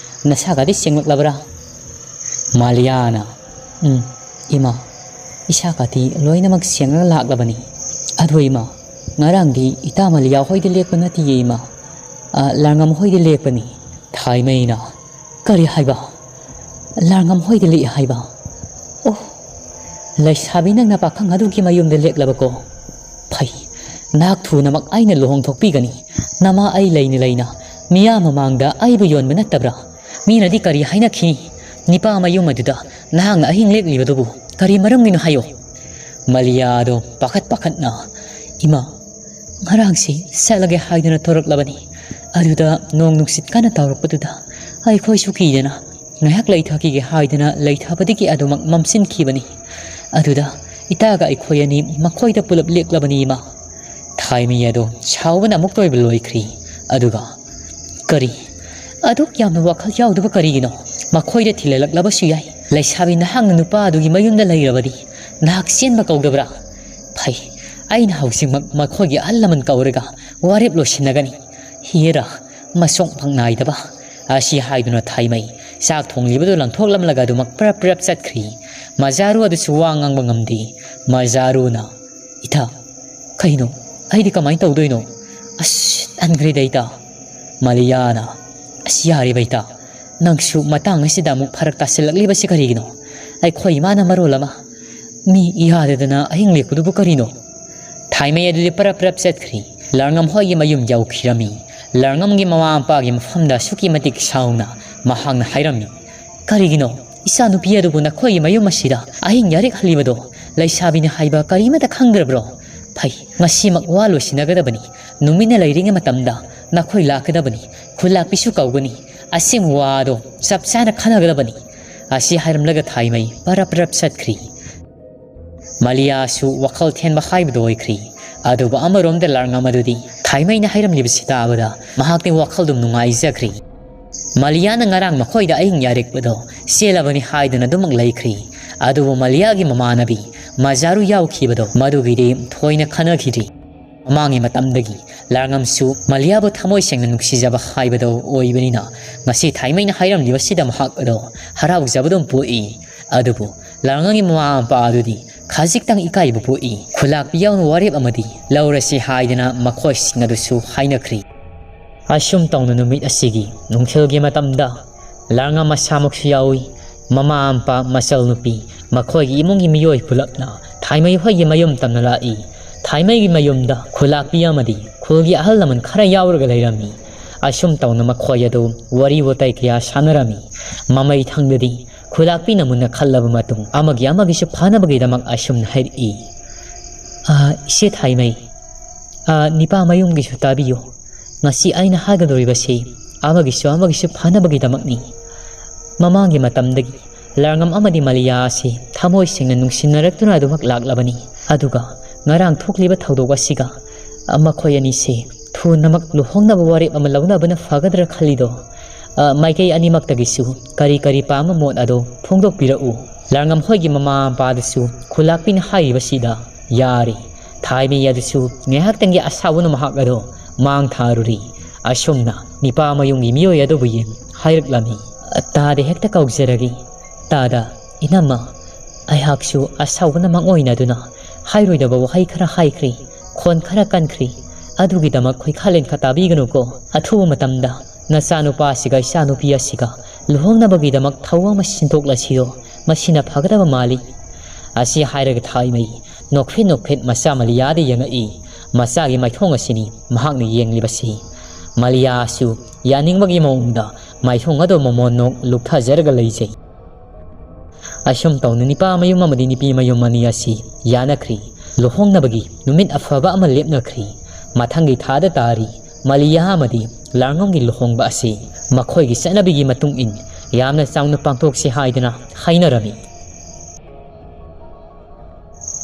ꯅꯁꯥꯒꯗꯤ ꯁꯦꯡꯂꯛꯂꯕ꯭ꯔꯥ?" ꯃꯥꯂꯤꯌꯥꯅ, "ꯎꯝ, ꯏꯃꯥ, ꯏꯁꯥꯒꯗꯤ ꯂꯣꯏꯅꯃꯛ ꯁꯦꯡꯂꯒ ꯂꯥꯛꯂꯕꯅꯤ꯫ ꯑꯗꯣ ꯏꯃꯥ, ꯉꯔꯥꯡꯗꯤ ꯏꯇꯥ ꯃꯥꯂꯤꯌꯥ ꯍꯣꯏꯗ ꯂꯦꯛꯄ ꯅꯠꯇꯤꯌꯦ ꯏꯃꯥ꯫ ꯑ, ꯂꯥꯡꯉꯝ ꯍꯣꯏꯗ ꯂꯦꯛꯄꯅꯤ꯫" ꯊꯥꯏꯃꯩꯅ, "ꯀꯔꯤ ꯍꯥꯏꯕ? ꯂꯥꯡꯉꯝ ꯍꯣꯏꯗ ꯂꯦꯛꯑꯦ ꯍꯥꯏꯕ? ꯑꯣ, ꯂꯩꯁꯥꯕꯤ ꯅꯪꯅ ꯄꯥꯈꯪ ꯑꯗꯨꯒꯤ ꯃꯌꯨꯝꯗ ꯂꯦꯛꯂꯕꯀꯣ? ꯐꯩ, ꯅꯍꯥꯛ ꯊꯨꯅꯃꯛ ꯑꯩꯅ ꯂꯨꯍꯣꯡꯊꯣꯛꯄꯤꯒꯅꯤ꯫ ꯅꯃꯥ ꯑꯩ ꯂꯩꯅ ꯂꯩꯅ ꯃꯤꯌꯥꯝ ꯃꯃꯥꯡꯗ ꯑꯩꯕꯨ ꯌꯣꯟꯕ ꯅꯠꯇꯕ꯭ꯔꯥ? ꯃꯤꯅꯗꯤ ꯀꯔꯤ ꯍꯥꯏꯅꯈꯤ? ꯅꯤꯄꯥ ꯃꯌꯨꯝ ꯑꯗꯨꯗ ꯅꯍꯥꯛꯅ ꯑꯍꯤꯡ ꯂꯦꯛꯂꯤꯕꯗꯨꯕꯨ ꯀꯔꯤ ꯃꯔꯝꯒꯤꯅꯣ ꯍꯥꯏꯌꯣ?" ꯃꯥꯂꯤꯌꯥꯗꯣ ꯄꯥꯈꯠ ꯄꯥꯈꯠꯅ, "ꯏꯃꯥ, ꯉꯔꯥꯡꯁꯤ ꯆꯠꯂꯒꯦ ꯍꯥꯏꯗꯨꯅ ꯊꯣꯔꯛꯂꯕꯅꯤ꯫ ꯑꯗꯨꯗ ꯅꯣꯡ ꯅꯨꯡꯁꯤꯠ ꯀꯟꯅ ꯇꯧꯔꯛꯄꯗꯨꯗ ꯑꯩꯈꯣꯏꯁꯨ ꯀꯤꯗꯅ ꯉꯥꯏꯍꯥꯛ ꯂꯩꯊꯈꯤꯒꯦ ꯍꯥꯏꯗꯨꯅ ꯂꯩꯊꯕꯗꯒꯤ ꯑꯗꯨꯃꯛ ꯃꯝꯁꯤꯟꯈꯤꯕꯅꯤ꯫ ꯑꯗꯨꯗ ꯏꯇꯥꯒ ꯑꯩꯈꯣꯏ ꯑꯅꯤ ꯃꯈꯣꯏꯗ ꯄꯨꯂꯞ ꯂꯦꯛꯂꯕꯅꯤ ꯏꯃꯥ꯫" ꯊꯥꯏꯃꯩ ꯑꯗꯣ ꯁꯥꯎꯕꯅ ꯑꯃꯨꯛꯇ ꯑꯣꯏꯕ ꯂꯣꯏꯈ꯭ꯔꯤ꯫ ꯑꯗꯨꯒ, "ꯀꯔꯤ? ꯑꯗꯨꯛ ꯌꯥꯝꯅ ꯋꯥꯈꯜ ꯌꯥꯎꯗꯕ ꯀꯔꯤꯒꯤꯅꯣ? ꯃꯈꯣꯏꯗ ꯊꯤꯜꯍꯜꯂꯛꯂꯕꯁꯨ ꯌꯥꯏ꯫ ꯂꯩꯁꯥꯕꯤ ꯅꯍꯥꯛꯅ ꯅꯨꯄꯥ ꯑꯗꯨꯒꯤ ꯃꯌꯨꯝꯗ ꯂꯩꯔꯕꯗꯤ ꯅꯍꯥꯛ ꯆꯦꯟꯕ ꯀꯧꯗꯕ꯭ꯔꯥ? ꯐꯩ, ꯑꯩꯅ ꯍꯧꯖꯤꯛꯃꯛ ꯃꯈꯣꯏꯒꯤ ꯑꯍꯜ ꯂꯃꯟ ꯀꯧꯔꯒ ꯋꯥꯔꯦꯞ ꯂꯣꯏꯁꯤꯟꯅꯒꯅꯤ꯫ ꯍꯦꯔꯥ, ꯃꯁꯣꯡ ꯐꯪ ꯅꯥꯏꯗꯕ!" ꯑꯁꯤ ꯍꯥꯏꯗꯨꯅ ꯊꯥꯏꯃꯩ ꯆꯥꯛ ꯊꯣꯡꯂꯤꯕꯗꯨ ꯂꯪꯊꯣꯛꯂꯝꯂꯒ ꯑꯗꯨꯃꯛ ꯄ꯭ꯔꯞ ꯄ꯭ꯔꯞ ꯆꯠꯈ꯭ꯔꯤ꯫ ꯃꯖꯥꯔꯨ ꯑꯗꯨꯁꯨ ꯋꯥ ꯉꯥꯡꯕ ꯉꯝꯗꯦ꯫ ꯃꯖꯥꯔꯨꯅ, "ꯏꯇꯥ, ꯀꯩꯅꯣ? ꯑꯩꯗꯤ ꯀꯃꯥꯏꯅ ꯇꯧꯗꯣꯏꯅꯣ? ꯑꯁ, ꯇꯟꯈ꯭ꯔꯦꯗ ꯏꯇꯥ꯫" ꯃꯥꯂꯤꯌꯥꯅ, "ꯑꯁ, ꯌꯥꯔꯦꯕ ꯏꯇꯥ, ꯅꯪꯁꯨ ꯃꯇꯥꯡ ꯑꯁꯤꯗ ꯑꯃꯨꯛ ꯐꯔꯛ ꯇꯥꯁꯤꯜꯂꯛꯂꯤꯕꯁꯤ ꯀꯔꯤꯒꯤꯅꯣ? ꯑꯩꯈꯣꯏ ꯏꯃꯥꯅ ꯃꯔꯣꯜ ꯑꯃ ꯃꯤ ꯌꯥꯗꯗꯅ ꯑꯍꯤꯡ ꯂꯦꯛꯄꯗꯨꯕꯨ ꯀꯔꯤꯅꯣ?" ꯊꯥꯏꯃꯩ ꯑꯗꯨꯗꯤ ꯄꯔꯞ ꯄꯔꯞ ꯆꯠꯈ꯭ꯔꯤ꯫ ꯂꯥꯡꯉꯝ ꯍꯣꯏꯒꯤ ꯃꯌꯨꯝ ꯌꯧꯈꯤꯔꯝꯃꯤ꯫ ꯂꯥꯡꯉꯝꯒꯤ ꯃꯃꯥ ꯃꯄꯥꯒꯤ ꯃꯐꯝꯗ ꯑꯁꯨꯛꯀꯤ ꯃꯇꯤꯛ ꯁꯥꯎꯅ ꯃꯍꯥꯛꯅ ꯍꯥꯏꯔꯝꯃꯤ, "ꯀꯔꯤꯒꯤꯅꯣ ꯏꯆꯥꯅꯨꯄꯤ ꯑꯗꯨꯕꯨ ꯅꯈꯣꯏꯒꯤ ꯃꯌꯨꯝ ꯑꯁꯤꯗ ꯑꯍꯤꯡ ꯌꯥꯔꯦꯛ ꯍꯜꯂꯤꯕꯗꯣ? ꯂꯩꯁꯥꯕꯤꯅꯤ ꯍꯥꯏꯕ ꯀꯔꯤꯃꯠꯇ ꯈꯪꯗ꯭ꯔꯕ꯭ꯔꯣ? "ꯍꯩ, ꯉꯁꯤꯃꯛ ꯋꯥ ꯂꯣꯏꯁꯤꯟꯅꯒꯗꯕꯅꯤ꯫ ꯅꯨꯃꯤꯠꯅ ꯂꯩꯔꯤꯉꯩ ꯃꯇꯝꯗ ꯅꯈꯣꯏ ꯂꯥꯛꯀꯗꯕꯅꯤ꯫ ꯈꯨꯜꯂꯥꯛꯄꯤꯁꯨ ꯀꯧꯒꯅꯤ꯫ ꯑꯁꯦꯡꯕ ꯋꯥ ꯑꯗꯣ ꯆꯞ ꯆꯥꯅ ꯈꯟꯅꯒꯗꯕꯅꯤ"꯫ ꯑꯁꯤ ꯍꯥꯏꯔꯝꯂꯒ ꯊꯥꯏꯃꯩ ꯄꯔꯞ ꯄꯔꯞ ꯆꯠꯈ꯭ꯔꯤ꯫ ꯃꯂꯤꯌꯥꯁꯨ ꯋꯥꯈꯜ ꯊꯦꯟꯕ ꯍꯥꯏꯕꯗꯨ ꯑꯣꯏꯈ꯭ꯔꯤ꯫ ꯑꯗꯨꯕꯨ ꯑꯃꯔꯣꯝꯗ ꯂꯥꯔꯉꯝ ꯑꯗꯨꯗꯤ ꯊꯥꯏꯃꯩꯅ ꯍꯥꯏꯔꯝꯂꯤꯕꯁꯤ ꯇꯥꯕꯗ ꯃꯍꯥꯛꯇꯤ ꯋꯥꯈꯜꯗꯨꯝ ꯅꯨꯡꯉꯥꯏꯖꯈ꯭ꯔꯤ꯫ ꯃꯂꯤꯌꯥꯅ ꯉꯔꯥꯡ ꯃꯈꯣꯏꯗ ꯑꯍꯤꯡ ꯌꯥꯔꯦꯛꯄꯗꯣ ꯆꯦꯜꯂꯕꯅꯤ ꯍꯥꯏꯗꯨꯅ ꯑꯗꯨꯃꯛ ꯂꯩꯈ꯭ꯔꯤ꯫ ꯑꯗꯨꯕꯨ ꯃꯂꯤꯌꯥꯒꯤ ꯃꯃꯥꯟꯅꯕꯤ ꯃꯖꯥꯔꯨ ꯌꯥꯎꯈꯤꯕꯗꯣ ꯃꯗꯨꯒꯤꯗꯤ ꯊꯣꯏꯅ ꯈꯟꯅꯈꯤꯗ꯭ꯔꯤ꯫ ꯃꯃꯥꯡꯒꯤ ꯃꯇꯝꯗꯒꯤ ꯂꯥꯔꯉꯝꯁꯨ ꯃꯂꯤꯌꯥꯕꯨ ꯊꯃꯣꯏ ꯁꯦꯡꯅ ꯅꯨꯡꯁꯤꯖꯕ ꯍꯥꯏꯕꯗꯣ ꯑꯣꯏꯕꯅꯤꯅ ꯉꯁꯤ ꯊꯥꯏꯃꯩꯅ ꯍꯥꯏꯔꯝꯂꯤꯕꯁꯤꯗ ꯃꯍꯥꯛ ꯑꯗꯣ ꯍꯔꯥꯎꯖꯕꯗꯨꯝ ꯄꯣꯛꯏ꯫ ꯑꯗꯨꯕꯨ ꯂꯥꯔꯉꯝꯒꯤ ꯃꯃꯥ ꯃꯄꯥ ꯑꯗꯨꯗꯤ ꯈꯖꯤꯛꯇꯪ ꯏꯀꯥꯏꯕ ꯄꯣꯛꯏ꯫ ꯈꯨꯂꯥꯛꯄꯤ ꯌꯥꯎꯅ ꯋꯥꯔꯦꯞ ꯑꯃꯗꯤ ꯂꯧꯔꯁꯤ ꯍꯥꯏꯗꯅ ꯃꯈꯣꯏꯁꯤꯡ ꯑꯗꯨꯁꯨ ꯍꯥꯏꯅꯈ꯭ꯔꯤ꯫ ꯑꯁꯨꯝ ꯇꯧꯅ ꯅꯨꯃꯤꯠ ꯑꯁꯤꯒꯤ ꯅꯨꯡꯊꯤꯜꯒꯤ ꯃꯇꯝꯗ ꯂꯥꯔꯉꯝ ꯃꯁꯥꯃꯛꯁꯨ ꯌꯥꯎꯏ꯫ ꯃꯃꯥ ꯃꯄꯥ, ꯃꯆꯜ ꯅꯨꯄꯤ, ꯃꯈꯣꯏꯒꯤ ꯏꯃꯨꯡꯒꯤ ꯃꯤꯑꯣꯏ ꯄꯨꯂꯞꯅ ꯊꯥꯏꯃꯩ ꯍꯣꯏꯒꯤ ꯃꯌꯨꯝ ꯇꯝꯅ ꯂꯥꯛꯏ꯫ ꯊꯥꯏꯃꯩꯒꯤ ꯃꯌꯨꯝꯗ ꯈꯨꯂꯥꯛꯄꯤ ꯑꯃꯗꯤ ꯈꯨꯜꯒꯤ ꯑꯍꯜ ꯂꯃꯟ ꯈꯔ ꯌꯥꯎꯔꯒ ꯂꯩꯔꯝꯃꯤ꯫ ꯑꯁꯨꯝ ꯇꯧꯅ ꯃꯈꯣꯏ ꯑꯗꯨ ꯋꯥꯔꯤ ꯋꯥꯇꯥꯏ ꯀꯌꯥ ꯁꯥꯟꯅꯔꯝꯃꯤ꯫ ꯃꯃꯩ ꯊꯪꯗꯗꯤ ꯈꯨꯂꯥꯛꯄꯤꯅ ꯃꯨꯟꯅ ꯈꯜꯂꯕ ꯃꯇꯨꯡ ꯑꯃꯒꯤ ꯑꯃꯒꯤꯁꯨ ꯐꯅꯕꯒꯤꯗꯃꯛ ꯑꯁꯨꯝꯅ ꯍꯥꯏꯔꯛꯏ, "ꯑꯥ, ꯏꯆꯦ ꯊꯥꯏꯃꯩ, ꯑꯥ, ꯅꯤꯄꯥ ꯃꯌꯨꯝꯒꯤꯁꯨ ꯇꯥꯕꯤꯌꯨ꯫ ꯉꯁꯤ ꯑꯩꯅ ꯍꯥꯏꯒꯗꯧꯔꯤꯕꯁꯤ ꯑꯃꯒꯤꯁꯨ ꯑꯃꯒꯤꯁꯨ ꯐꯅꯕꯒꯤꯗꯃꯛꯅꯤ꯫ ꯃꯃꯥꯡꯒꯤ ꯃꯇꯝꯗꯒꯤ ꯂꯥꯔꯉꯝ ꯑꯃꯗꯤ ꯃꯂꯤꯌꯥ ꯑꯁꯤ ꯊꯃꯣꯏ ꯁꯦꯡꯅ ꯅꯨꯡꯁꯤꯅꯔꯛꯇꯨꯅ ꯑꯗꯨꯃꯛ ꯂꯥꯛꯂꯕꯅꯤ꯫ ꯑꯗꯨꯒ ꯉꯔꯥꯡ ꯊꯣꯛꯂꯤꯕ ꯊꯧꯗꯣꯛ ꯑꯁꯤꯒ ꯃꯈꯣꯏ ꯑꯅꯤꯁꯦ ꯊꯨꯅꯃꯛ ꯂꯨꯍꯣꯡꯅꯕ ꯋꯥꯔꯦꯞ ꯑꯃ ꯂꯧꯅꯕꯅ ꯐꯒꯗ꯭ꯔꯥ ꯈꯜꯂꯤꯗꯣ꯫ ꯑ, ꯃꯥꯏꯀꯩ ꯑꯅꯤꯃꯛꯇꯒꯤꯁꯨ ꯀꯔꯤ ꯀꯔꯤ ꯄꯥꯝꯕ ꯃꯣꯠ ꯑꯗꯣ ꯐꯣꯡꯗꯣꯛꯄꯤꯔꯛꯎ"꯫ ꯂꯥꯔꯉꯝ ꯍꯣꯏꯒꯤ ꯃꯃꯥ ꯃꯄꯥꯗꯁꯨ ꯈꯨꯂꯥꯛꯄꯤꯅ ꯍꯥꯏꯔꯤꯕꯁꯤꯗ ꯌꯥꯔꯦ꯫ ꯊꯥꯏꯃꯩ ꯑꯗꯨꯁꯨ ꯉꯥꯏꯍꯥꯛꯇꯪꯒꯤ ꯑꯁꯥꯎꯕꯅ ꯃꯍꯥꯛ ꯑꯗꯣ ꯃꯥꯡ ꯊꯥꯔꯨꯔꯤ꯫ ꯑꯁꯨꯝꯅ ꯅꯤꯄꯥ ꯃꯌꯨꯝꯒꯤ ꯃꯤꯑꯣꯏ ꯑꯗꯨꯕꯨ ꯌꯦꯡ ꯍꯥꯏꯔꯛꯂꯝꯃꯤ, "ꯇꯥꯗ ꯍꯦꯛꯇ ꯀꯧꯖꯔꯒꯦ꯫ ꯇꯥꯗ, ꯏꯅꯝꯃ, ꯑꯩꯍꯥꯛꯁꯨ ꯑꯁꯥꯎꯕꯅ ꯃꯥꯡꯑꯣꯏꯅꯗꯨꯅ ꯍꯥꯏꯔꯣꯏꯗꯕ ꯋꯥꯍꯩ ꯈꯔ ꯍꯥꯏꯈ꯭ꯔꯦ, ꯈꯣꯟ ꯈꯔ ꯀꯟꯈ꯭ꯔꯦ꯫ ꯑꯗꯨꯒꯤꯗꯃꯛ ꯈꯣꯏꯈꯥ ꯂꯦꯟꯈꯥ ꯇꯥꯕꯤꯒꯅꯨꯀꯣ꯫ ꯑꯊꯨꯕ ꯃꯇꯝꯗ ꯅꯆꯥꯅꯨꯄꯥ ꯑꯁꯤꯒ ꯏꯆꯥꯅꯨꯄꯤ ꯑꯁꯤꯒ ꯂꯨꯍꯣꯡꯅꯕꯒꯤꯗꯃꯛ ꯊꯧꯑꯣꯡ ꯑꯃ ꯁꯤꯟꯗꯣꯛꯂꯁꯤꯔꯣ? ꯃꯁꯤꯅ ꯐꯒꯗꯕ ꯃꯥꯜꯂꯤ"꯫ ꯑꯁꯤ ꯍꯥꯏꯔꯒ ꯊꯥꯏꯃꯩ ꯅꯣꯛꯐꯦꯠ ꯅꯣꯛꯐꯦꯠ ꯃꯆꯥ ꯃꯂꯤꯌꯥꯗ ꯌꯦꯡꯉꯛꯏ꯫ ꯃꯆꯥꯒꯤ ꯃꯥꯏꯊꯣꯡ ꯑꯁꯤꯅꯤ ꯃꯍꯥꯛꯅ ꯌꯦꯡꯂꯤꯕꯁꯤ꯫ ꯃꯂꯤꯌꯥꯁꯨ ꯌꯥꯅꯤꯡꯕꯒꯤ ꯃꯑꯣꯡꯗ ꯃꯥꯏꯊꯣꯡ ꯑꯗꯨ ꯃꯃꯣꯟ ꯅꯣꯛ ꯂꯨꯛꯊꯖꯔꯒ ꯂꯩꯖꯩ꯫ ꯑꯁꯨꯝ ꯇꯧꯅ ꯅꯤꯄꯥ ꯃꯌꯨꯝ ꯑꯃꯗꯤ ꯅꯨꯄꯤ ꯃꯌꯨꯝ ꯑꯅꯤ ꯑꯁꯤ ꯌꯥꯅꯈ꯭ꯔꯤ꯫ ꯂꯨꯍꯣꯡꯅꯕꯒꯤ ꯅꯨꯃꯤꯠ ꯑꯐꯕ ꯑꯃ ꯂꯦꯞꯅꯈ꯭ꯔꯤ꯫ ꯃꯊꯪꯒꯤ ꯊꯥꯗ ꯇꯥꯔꯤ ꯃꯂꯤꯌꯥ ꯑꯃꯗꯤ ꯂꯥꯡꯉꯝꯒꯤ ꯂꯨꯍꯣꯡꯕ ꯑꯁꯤ ꯃꯈꯣꯏꯒꯤ ꯆꯠꯅꯕꯤꯒꯤ ꯃꯇꯨꯡ ꯏꯟ ꯌꯥꯝꯅ ꯆꯥꯎꯅ ꯄꯥꯡꯊꯣꯛꯁꯤ ꯍꯥꯏꯗꯨꯅ ꯍꯥꯏꯅꯔꯝꯃꯤ꯫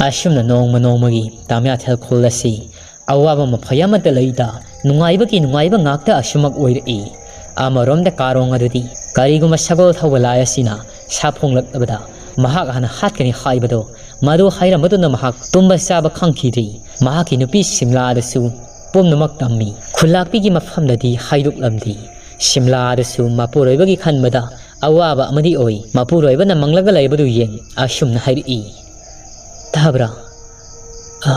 ꯑꯁꯨꯝꯅ ꯅꯣꯡꯃ ꯅꯣꯡꯃꯒꯤ ꯇꯥꯃꯤꯌꯥꯊꯦꯜ ꯈꯨꯜ ꯑꯁꯤ ꯑꯋꯥꯕ ꯃꯐꯩ ꯑꯃꯠꯇ ꯂꯩꯇ, ꯅꯨꯡꯉꯥꯏꯕꯒꯤ ꯅꯨꯡꯉꯥꯏꯕ ꯉꯥꯛꯇ ꯑꯁꯨꯃꯛ ꯑꯣꯏꯔꯛꯏ꯫ ꯑꯃꯔꯣꯝꯗ ꯀꯥꯔꯣꯡ ꯑꯗꯨꯗꯤ ꯀꯔꯤꯒꯨꯝꯕ ꯁꯒꯣꯜ ꯊꯧꯕ ꯂꯥꯏ ꯑꯁꯤꯅ ꯁꯥꯐꯣꯡꯂꯛꯂꯕꯗ ꯃꯍꯥꯛ ꯍꯥꯟꯅ ꯍꯥꯠꯀꯅꯤ ꯍꯥꯏꯕꯗꯣ, ꯃꯗꯨ ꯍꯥꯏꯔꯝꯕꯗꯨꯅ ꯃꯍꯥꯛ ꯇꯨꯝꯕ ꯆꯥꯕ ꯈꯪꯈꯤꯗ꯭ꯔꯤ꯫ ꯃꯍꯥꯛꯀꯤ ꯅꯨꯄꯤ ꯁꯤꯝꯂꯥꯗꯁꯨ ꯄꯨꯝꯅꯃꯛ ꯇꯝꯃꯤ꯫ ꯈꯨꯜꯂꯥꯛꯄꯤꯒꯤ ꯃꯐꯝꯗꯗꯤ ꯍꯥꯏꯗꯣꯛꯂꯝꯗꯦ꯫ ꯁꯤꯝꯂꯥꯗꯁꯨ ꯃꯄꯨꯔꯣꯏꯕꯒꯤ ꯈꯟꯕꯗ ꯑꯋꯥꯕ ꯑꯃꯗꯤ ꯑꯣꯏ꯫ ꯃꯄꯨꯔꯣꯏꯕꯅ ꯃꯪꯂꯒ ꯂꯩꯕꯗꯨ ꯌꯦꯡ ꯑꯁꯨꯝꯅ ꯍꯥꯏꯔꯛꯏ, "ꯇꯥꯕ꯭ꯔꯥ? ꯑ,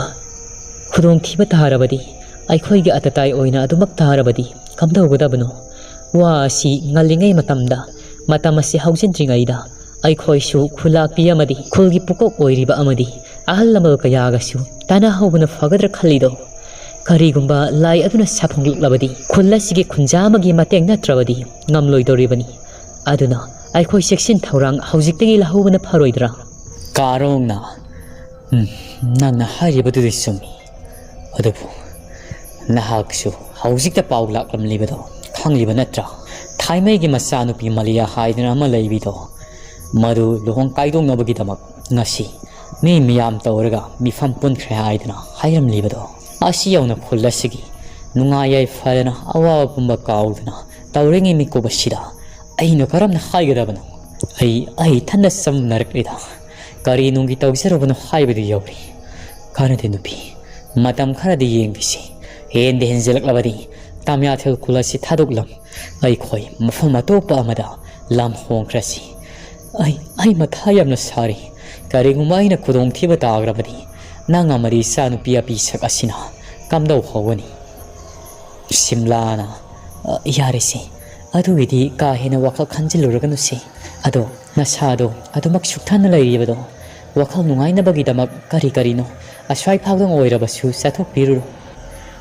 ꯈꯨꯗꯣꯡꯊꯤꯕ ꯇꯥꯔꯕꯗꯤ, ꯑꯩꯈꯣꯏꯒꯤ ꯑꯇꯇꯥꯏ ꯑꯣꯏꯅ ꯑꯗꯨꯃꯛ ꯇꯥꯔꯕꯗꯤ ꯀꯝꯗꯧꯒꯗꯕꯅꯣ? ꯋꯥ ꯑꯁꯤ ꯉꯜꯂꯤꯉꯩ ꯃꯇꯝꯗ, ꯃꯇꯝ ꯑꯁꯤ ꯍꯧꯖꯤꯟꯗ꯭ꯔꯤꯉꯩꯗ ꯑꯩꯈꯣꯏꯁꯨ ꯈꯨꯜꯂꯥꯛꯄꯤ ꯑꯃꯗꯤ ꯈꯨꯜꯒꯤ ꯄꯨꯀꯣꯛ ꯑꯣꯏꯔꯤꯕ ꯑꯃꯗꯤ ꯑꯍꯜ ꯂꯃꯟ ꯀꯌꯥꯒꯁꯨ ꯇꯥꯟꯅꯍꯧꯕꯅ ꯐꯒꯗ꯭ꯔꯥ ꯈꯜꯂꯤꯗꯣ꯫ ꯀꯔꯤꯒꯨꯝꯕ ꯂꯥꯏ ꯑꯗꯨꯅ ꯁꯥꯐꯣꯡꯂꯛꯂꯕꯗꯤ ꯈꯨꯜ ꯑꯁꯤꯒꯤ ꯈꯨꯟꯖꯥ ꯑꯃꯒꯤ ꯃꯇꯦꯡ ꯅꯠꯇ꯭ꯔꯕꯗꯤ ꯉꯝꯂꯣꯏꯗꯧꯔꯤꯕꯅꯤ꯫ ꯑꯗꯨꯅ ꯑꯩꯈꯣꯏ ꯆꯦꯛꯁꯤꯟ ꯊꯧꯔꯥꯡ ꯍꯧꯖꯤꯛꯇꯒꯤ ꯂꯧꯍꯧꯕꯅ ꯐꯔꯣꯏꯗ꯭ꯔꯥ?" ꯀꯥꯔꯣꯡꯅ, "ꯎꯝ, ꯅꯪꯅ ꯍꯥꯏꯔꯤꯕꯗꯨꯗꯤ ꯆꯨꯝꯃꯤ꯫ ꯑꯗꯨꯕꯨ ꯅꯍꯥꯛꯁꯨ ꯍꯧꯖꯤꯛꯇ ꯄꯥꯎ ꯂꯥꯛꯂꯝꯂꯤꯕꯗꯣ ꯈꯪꯂꯤꯕ ꯅꯠꯇ꯭ꯔꯥ? ꯊꯥꯏꯃꯩꯒꯤ ꯃꯆꯥꯅꯨꯄꯤ ꯃꯂꯤꯌꯥ ꯍꯥꯏꯗꯅ ꯑꯃ ꯂꯩꯕꯤꯗꯣ, ꯃꯗꯨ ꯂꯨꯍꯣꯡ ꯀꯥꯏꯗꯣꯛꯅꯕꯒꯤꯗꯃꯛ ꯉꯁꯤ ꯃꯤ ꯃꯤꯌꯥꯝ ꯇꯧꯔꯒ ꯃꯤꯐꯝ ꯄꯨꯟꯈ꯭ꯔꯦ ꯍꯥꯏꯗꯅ ꯍꯥꯏꯔꯝꯂꯤꯕꯗꯣ꯫ ꯑꯁꯤ ꯌꯧꯅ ꯈꯨꯜ ꯑꯁꯤꯒꯤ ꯅꯨꯡꯉꯥꯏ ꯌꯥꯏꯐꯗꯅ ꯑꯋꯥꯕ ꯄꯨꯝꯕ ꯀꯥꯎꯗꯅ ꯇꯧꯔꯤꯉꯩ ꯃꯤꯀꯨꯞ ꯑꯁꯤꯗ ꯑꯩꯅ ꯀꯔꯝꯅ ꯍꯥꯏꯒꯗꯕꯅꯣ? ꯑꯩ, ꯑꯩ ꯏꯊꯟꯗ ꯆꯝꯅꯔꯛꯂꯤꯗ꯫ ꯀꯔꯤ ꯅꯨꯡꯒꯤ ꯇꯧꯖꯔꯨꯕꯅꯣ ꯍꯥꯏꯕꯗꯨ ꯌꯧꯔꯤ꯫ ꯀꯥꯟꯅꯗꯦ ꯅꯨꯄꯤ, ꯃꯇꯝ ꯈꯔꯗꯤ ꯌꯦꯡꯈꯤꯁꯤ꯫ ꯍꯦꯟꯗ ꯍꯦꯟꯖꯤꯜꯂꯛꯂꯕꯗꯤ ꯇꯥꯃꯤꯌꯥꯊꯦꯜ ꯈꯨꯜ ꯑꯁꯤ ꯊꯥꯗꯣꯛꯂꯝ ꯑꯩꯈꯣꯏ ꯃꯐꯝ ꯑꯇꯣꯞꯄ ꯑꯃꯗ ꯂꯝ ꯍꯣꯡꯈ꯭ꯔꯁꯤ꯫ ꯑꯩ, ꯑꯩ ꯃꯊꯥ ꯌꯥꯝꯅ ꯁꯥꯔꯤ꯫ ꯀꯔꯤꯒꯨꯝꯕ ꯑꯩꯅ ꯈꯨꯗꯣꯡꯊꯤꯕ ꯇꯥꯈ꯭ꯔꯕꯗꯤ ꯅꯪ ꯑꯃꯗꯤ ꯏꯆꯥꯅꯨꯄꯤ ꯑꯄꯤꯁꯛ ꯑꯁꯤꯅ ꯀꯝꯗꯧ ꯍꯧꯒꯅꯤ?" ꯁꯤꯝꯂꯥꯅ, "ꯑ, ꯌꯥꯔꯦꯁꯦ, ꯑꯗꯨꯒꯤꯗꯤ ꯀꯥ ꯍꯦꯟꯅ ꯋꯥꯈꯜ ꯈꯟꯖꯤꯜꯂꯨꯔꯒꯅꯨꯁꯦ꯫ ꯑꯗꯣ ꯅꯁꯥꯗꯣ ꯑꯗꯨꯃꯛ ꯁꯨꯛꯊꯅ ꯂꯩꯔꯤꯕꯗꯣ, ꯋꯥꯈꯜ ꯅꯨꯡꯉꯥꯏꯅꯕꯒꯤꯗꯃꯛ ꯀꯔꯤ ꯀꯔꯤꯅꯣ ꯑꯁ꯭ꯋꯥꯏ ꯐꯥꯎꯗꯪ ꯑꯣꯏꯔꯕꯁꯨ ꯆꯠꯊꯣꯛꯄꯤꯔꯨꯔꯣ꯫"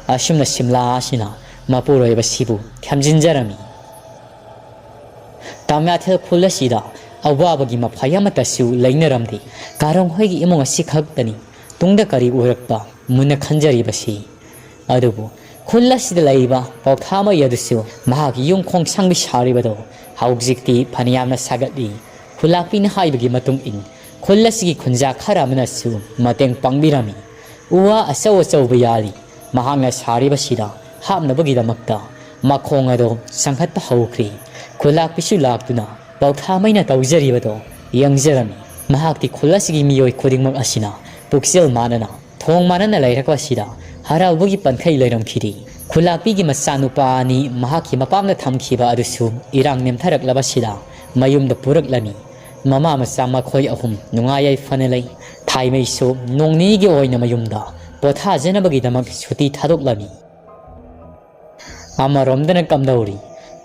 ꯑꯁꯨꯝꯅ ꯁꯤꯝꯂꯥ ꯑꯁꯤꯅ ꯃꯄꯨꯔꯣꯏꯕꯁꯤꯕꯨ ꯊꯦꯝꯖꯤꯟꯖꯔꯝꯃꯤ꯫ ꯇꯥꯃꯤꯌꯥꯊꯦꯜ ꯈꯨꯜ ꯑꯁꯤꯗ ꯑꯋꯥꯕꯒꯤ ꯃꯐꯩ ꯑꯃꯠꯇꯁꯨ ꯂꯩꯅꯔꯝꯗꯦ꯫ ꯀꯥꯔꯣꯡ ꯍꯣꯏꯒꯤ ꯏꯃꯨꯡ ꯑꯁꯤ ꯈꯛꯇꯅꯤ ꯇꯨꯡꯗ ꯀꯔꯤ ꯑꯣꯏꯔꯛꯄ ꯃꯨꯟꯅ ꯈꯟꯖꯔꯤꯕꯁꯤ꯫ ꯑꯗꯨꯕꯨ ꯈꯨꯜ ꯑꯁꯤꯗ ꯂꯩꯔꯤꯕ ꯄꯥꯎꯊꯥꯃꯩ ꯑꯗꯨꯁꯨ ꯃꯍꯥꯛꯀꯤ ꯌꯨꯝ ꯈꯣꯡꯁꯥꯡꯕꯤ ꯁꯥꯔꯤꯕꯗꯣ ꯍꯧꯖꯤꯛꯇꯤ ꯐꯅꯌꯥꯝꯅ ꯁꯥꯒꯠꯂꯤ꯫ ꯈꯨꯜꯂꯥꯛꯄꯤꯅ ꯍꯥꯏꯕꯒꯤ ꯃꯇꯨꯡ ꯏꯟ ꯈꯨꯜ ꯑꯁꯤꯒꯤ ꯈꯨꯟꯖꯥ ꯈꯔ ꯑꯃꯅꯁꯨ ꯃꯇꯦꯡ ꯄꯥꯡꯕꯤꯔꯝꯃꯤ꯫ ꯎ ꯋꯥ ꯑꯆꯧ ꯑꯆꯧꯕ ꯌꯥꯜꯂꯤ꯫ ꯃꯍꯥꯛꯅ ꯁꯥꯔꯤꯕꯁꯤꯗ ꯍꯥꯞꯅꯕꯒꯤꯗꯃꯛꯇ ꯃꯈꯣꯡ ꯑꯗꯨ ꯆꯪꯈꯠꯄ ꯍꯧꯈ꯭ꯔꯤ꯫ ꯈꯨꯜꯂꯥꯛꯄꯤꯁꯨ ꯂꯥꯛꯇꯨꯅ ꯄꯥꯎꯊꯥꯃꯩꯅ ꯇꯧꯖꯔꯤꯕꯗꯣ ꯌꯦꯡꯖꯔꯝꯃꯤ꯫ ꯃꯍꯥꯛꯇꯤ ꯈꯨꯜ ꯑꯁꯤꯒꯤ ꯃꯤꯑꯣꯏ ꯈꯨꯗꯤꯡꯃꯛ ꯑꯁꯤꯅ ꯄꯨꯛꯆꯦꯜ ꯃꯥꯟꯅꯅ ꯊꯣꯡ ꯃꯥꯟꯅꯅ ꯂꯩꯔꯛꯄ ꯑꯁꯤꯗ ꯍꯔꯥꯎꯕꯒꯤ ꯄꯟꯈꯩ ꯂꯩꯔꯝꯈꯤꯗꯦ꯫ ꯈꯨꯜꯂꯥꯛꯄꯤꯒꯤ ꯃꯆꯥꯅꯨꯄꯥ ꯑꯅꯤ ꯃꯍꯥꯛꯀꯤ ꯃꯄꯥꯝꯗ ꯊꯝꯈꯤꯕ ꯑꯗꯨꯁꯨ ꯏꯔꯥꯡ ꯅꯦꯝꯊꯔꯛꯂꯕꯁꯤꯗ ꯃꯌꯨꯝꯗ ꯄꯨꯔꯛꯂꯝꯃꯤ꯫ ꯃꯃꯥ ꯃꯆꯥ ꯃꯈꯣꯏ ꯑꯍꯨꯝ ꯅꯨꯡꯉꯥꯏ ꯌꯥꯏꯐꯅ ꯂꯩ꯫ ꯊꯥꯏꯃꯩꯁꯨ ꯅꯣꯡ ꯅꯤꯅꯤꯒꯤ ꯑꯣꯏꯅ ꯃꯌꯨꯝꯗ ꯄꯣꯊꯥꯖꯅꯕꯒꯤꯗꯃꯛ ꯁꯨꯇꯤ ꯊꯥꯗꯣꯛꯂꯝꯃꯤ꯫ ꯑꯃꯔꯣꯝꯗꯅ ꯀꯝꯗꯧꯔꯤ?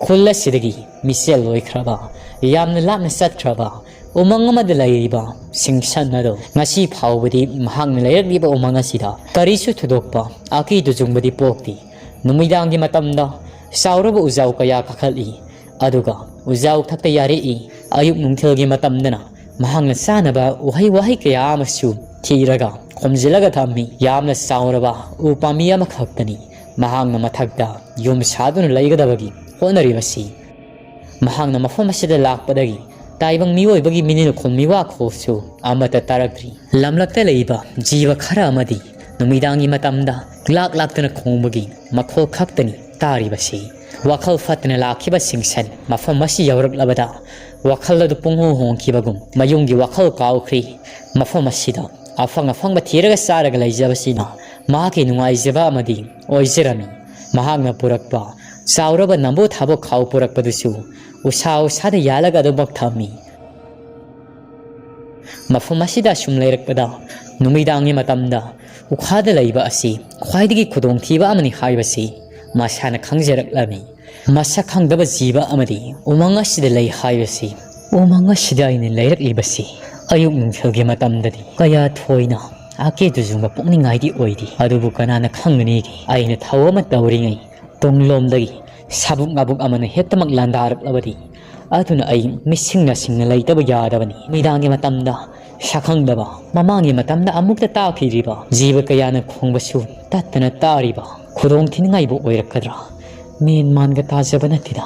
ꯈꯨꯜ ꯑꯁꯤꯗꯒꯤ ꯃꯤꯁꯦꯜ ꯑꯣꯏꯈ꯭ꯔꯕ, ꯌꯥꯝꯅ ꯂꯥꯞꯅ ꯆꯠꯈ꯭ꯔꯕ ꯎꯃꯪ ꯑꯃꯗ ꯂꯩꯔꯤꯕ ꯁꯤꯡꯁꯟ ꯑꯗꯣ ꯉꯁꯤ ꯐꯥꯎꯕꯗꯤ ꯃꯍꯥꯛꯅ ꯂꯩꯔꯛꯂꯤꯕ ꯎꯃꯪ ꯑꯁꯤꯗ ꯀꯔꯤꯁꯨ ꯊꯣꯏꯗꯣꯛꯄ ꯑꯀꯤ ꯇꯨꯖꯨꯡꯕꯗꯤ ꯄꯣꯛꯇꯦ꯫ ꯅꯨꯃꯤꯗꯥꯡꯒꯤ ꯃꯇꯝꯗ ꯆꯥꯎꯔꯕ ꯎꯖꯥꯎ ꯀꯌꯥ ꯀꯥꯈꯠꯂꯤ꯫ ꯑꯗꯨꯒ ꯎꯖꯥꯎ ꯊꯛꯇ ꯌꯥꯔꯦꯛꯏ꯫ ꯑꯌꯨꯛ ꯅꯨꯡꯊꯤꯜꯒꯤ ꯃꯇꯝꯗꯅ ꯃꯍꯥꯛꯅ ꯆꯥꯅꯕ ꯎꯍꯩ ꯋꯥꯍꯩ ꯀꯌꯥ ꯑꯃꯁꯨ ꯊꯤꯔꯒ ꯈꯣꯝꯖꯤꯜꯂꯒ ꯊꯝꯃꯤ꯫ ꯌꯥꯝꯅ ꯆꯥꯎꯔꯕ ꯎ ꯄꯥꯝꯕꯤ ꯑꯃꯈꯛꯇꯅꯤ ꯃꯍꯥꯛꯅ ꯃꯊꯛꯇ ꯌꯨꯝ ꯁꯥꯗꯨꯅ ꯂꯩꯒꯗꯕꯒꯤ ꯍꯣꯠꯅꯔꯤꯕꯁꯤ꯫ ꯃꯍꯥꯛꯅ ꯃꯐꯝ ꯑꯁꯤꯗ ꯂꯥꯛꯄꯗꯒꯤ ꯇꯥꯏꯕꯪ ꯃꯤꯑꯣꯏꯕꯒꯤ ꯃꯤꯅꯤꯜꯈꯣꯜ ꯃꯤꯋꯥꯈꯣꯜꯁꯨ ꯑꯃꯠꯇ ꯇꯥꯔꯛꯇ꯭ꯔꯤ꯫ ꯂꯝꯂꯛꯇ ꯂꯩꯕ ꯖꯤꯕ ꯈꯔ ꯑꯃꯗꯤ ꯅꯨꯃꯤꯗꯥꯡꯒꯤ ꯃꯇꯝꯗ ꯂꯥꯛ ꯂꯥꯛꯇꯅ ꯈꯣꯡꯕꯒꯤ ꯃꯈꯣꯜ ꯈꯛꯇꯅꯤ ꯇꯥꯔꯤꯕꯁꯤ꯫ ꯋꯥꯈꯜ ꯐꯠꯇꯅ ꯂꯥꯛꯈꯤꯕ ꯁꯤꯡꯁꯟ ꯃꯐꯝ ꯑꯁꯤ ꯌꯧꯔꯛꯂꯕꯗ ꯋꯥꯈꯜ ꯑꯗꯨ ꯄꯨꯡꯍꯣꯡ ꯍꯣꯡꯈꯤꯕꯒꯨꯝ ꯃꯌꯨꯝꯒꯤ ꯋꯥꯈꯜ ꯀꯥꯎꯈ꯭ꯔꯤ꯫ ꯃꯐꯝ ꯑꯁꯤꯗ ꯑꯐꯪ ꯑꯐꯪꯕ ꯊꯤꯔꯒ ꯆꯥꯔꯒ ꯂꯩꯖꯕꯁꯤꯅ ꯃꯍꯥꯛꯀꯤ ꯅꯨꯡꯉꯥꯏꯖꯕ ꯑꯃꯗꯤ ꯑꯣꯏꯖꯔꯝꯃꯤ꯫ ꯃꯍꯥꯛꯅ ꯄꯨꯔꯛꯄ ꯆꯥꯎꯔꯕ ꯅꯝꯕꯨ ꯊꯥꯕꯨ ꯈꯥꯎ ꯄꯨꯔꯛꯄꯗꯨꯁꯨ ꯎꯁꯥ ꯎꯁꯥꯗ ꯌꯥꯜꯂꯒ ꯑꯗꯨꯃꯛ ꯊꯝꯃꯤ꯫ ꯃꯐꯝ ꯑꯁꯤꯗ ꯑꯁꯨꯝ ꯂꯩꯔꯛꯄꯗ ꯅꯨꯃꯤꯗꯥꯡꯒꯤ ꯃꯇꯝꯗ ꯎꯈꯥꯗ ꯂꯩꯕ ꯑꯁꯤ ꯈ꯭ꯋꯥꯏꯗꯒꯤ ꯈꯨꯗꯣꯡꯊꯤꯕ ꯑꯃꯅꯤ ꯍꯥꯏꯕꯁꯤ ꯃꯁꯥꯅ ꯈꯪꯖꯔꯛꯂꯝꯃꯤ꯫ ꯃꯁꯛ ꯈꯪꯗꯕ ꯖꯤꯕ ꯑꯃꯗꯤ ꯎꯃꯪ ꯑꯁꯤꯗ ꯂꯩ ꯍꯥꯏꯕꯁꯤ ꯎꯃꯪ ꯑꯁꯤꯗ ꯑꯩꯅ ꯂꯩꯔꯛꯂꯤꯕꯁꯤ ꯑꯌꯨꯛ ꯅꯨꯡꯊꯤꯜꯒꯤ ꯃꯇꯝꯗꯗꯤ ꯀꯌꯥ ꯊꯣꯏꯅ ꯑꯀꯦ ꯇꯨꯖꯨꯡꯕ ꯄꯣꯛꯅꯤꯡꯉꯥꯏꯗꯤ ꯑꯣꯏꯗꯦ꯫ ꯑꯗꯨꯕꯨ ꯀꯅꯥꯅ ꯈꯪꯒꯅꯤꯒꯦ? ꯑꯩꯅ ꯊꯧ ꯑꯃ ꯇꯧꯔꯤꯉꯩ ꯇꯨꯡꯂꯣꯝꯗꯒꯤ ꯁꯥꯕꯨꯛ ꯉꯥꯕꯨꯛ ꯑꯃꯅ ꯍꯦꯛꯇꯃꯛ ꯂꯥꯟꯗꯥꯔꯛꯂꯕꯗꯤ ꯑꯗꯨꯅ ꯑꯩ ꯃꯤꯁꯤꯡꯅ ꯁꯤꯡꯅ ꯂꯩꯇꯕ ꯌꯥꯗꯕꯅꯤ꯫ ꯅꯨꯃꯤꯗꯥꯡꯒꯤ ꯃꯇꯝꯗ ꯁꯛꯈꯪꯗꯕ, ꯃꯃꯥꯡꯒꯤ ꯃꯇꯝꯗ ꯑꯃꯨꯛꯇ ꯇꯥꯈꯤꯗ꯭ꯔꯤꯕ ꯖꯤꯕ ꯀꯌꯥꯅ ꯈꯣꯡꯕꯁꯨ ꯇꯠꯇꯅ ꯇꯥꯔꯤꯕ꯫ ꯈꯨꯗꯣꯡ ꯊꯤꯅꯤꯡꯉꯥꯏꯕꯨ ꯑꯣꯏꯔꯛꯀꯗ꯭ꯔꯥ? ꯃꯦꯟ ꯃꯥꯟꯒ ꯇꯥꯖꯕ ꯅꯠꯇꯦꯗ꯫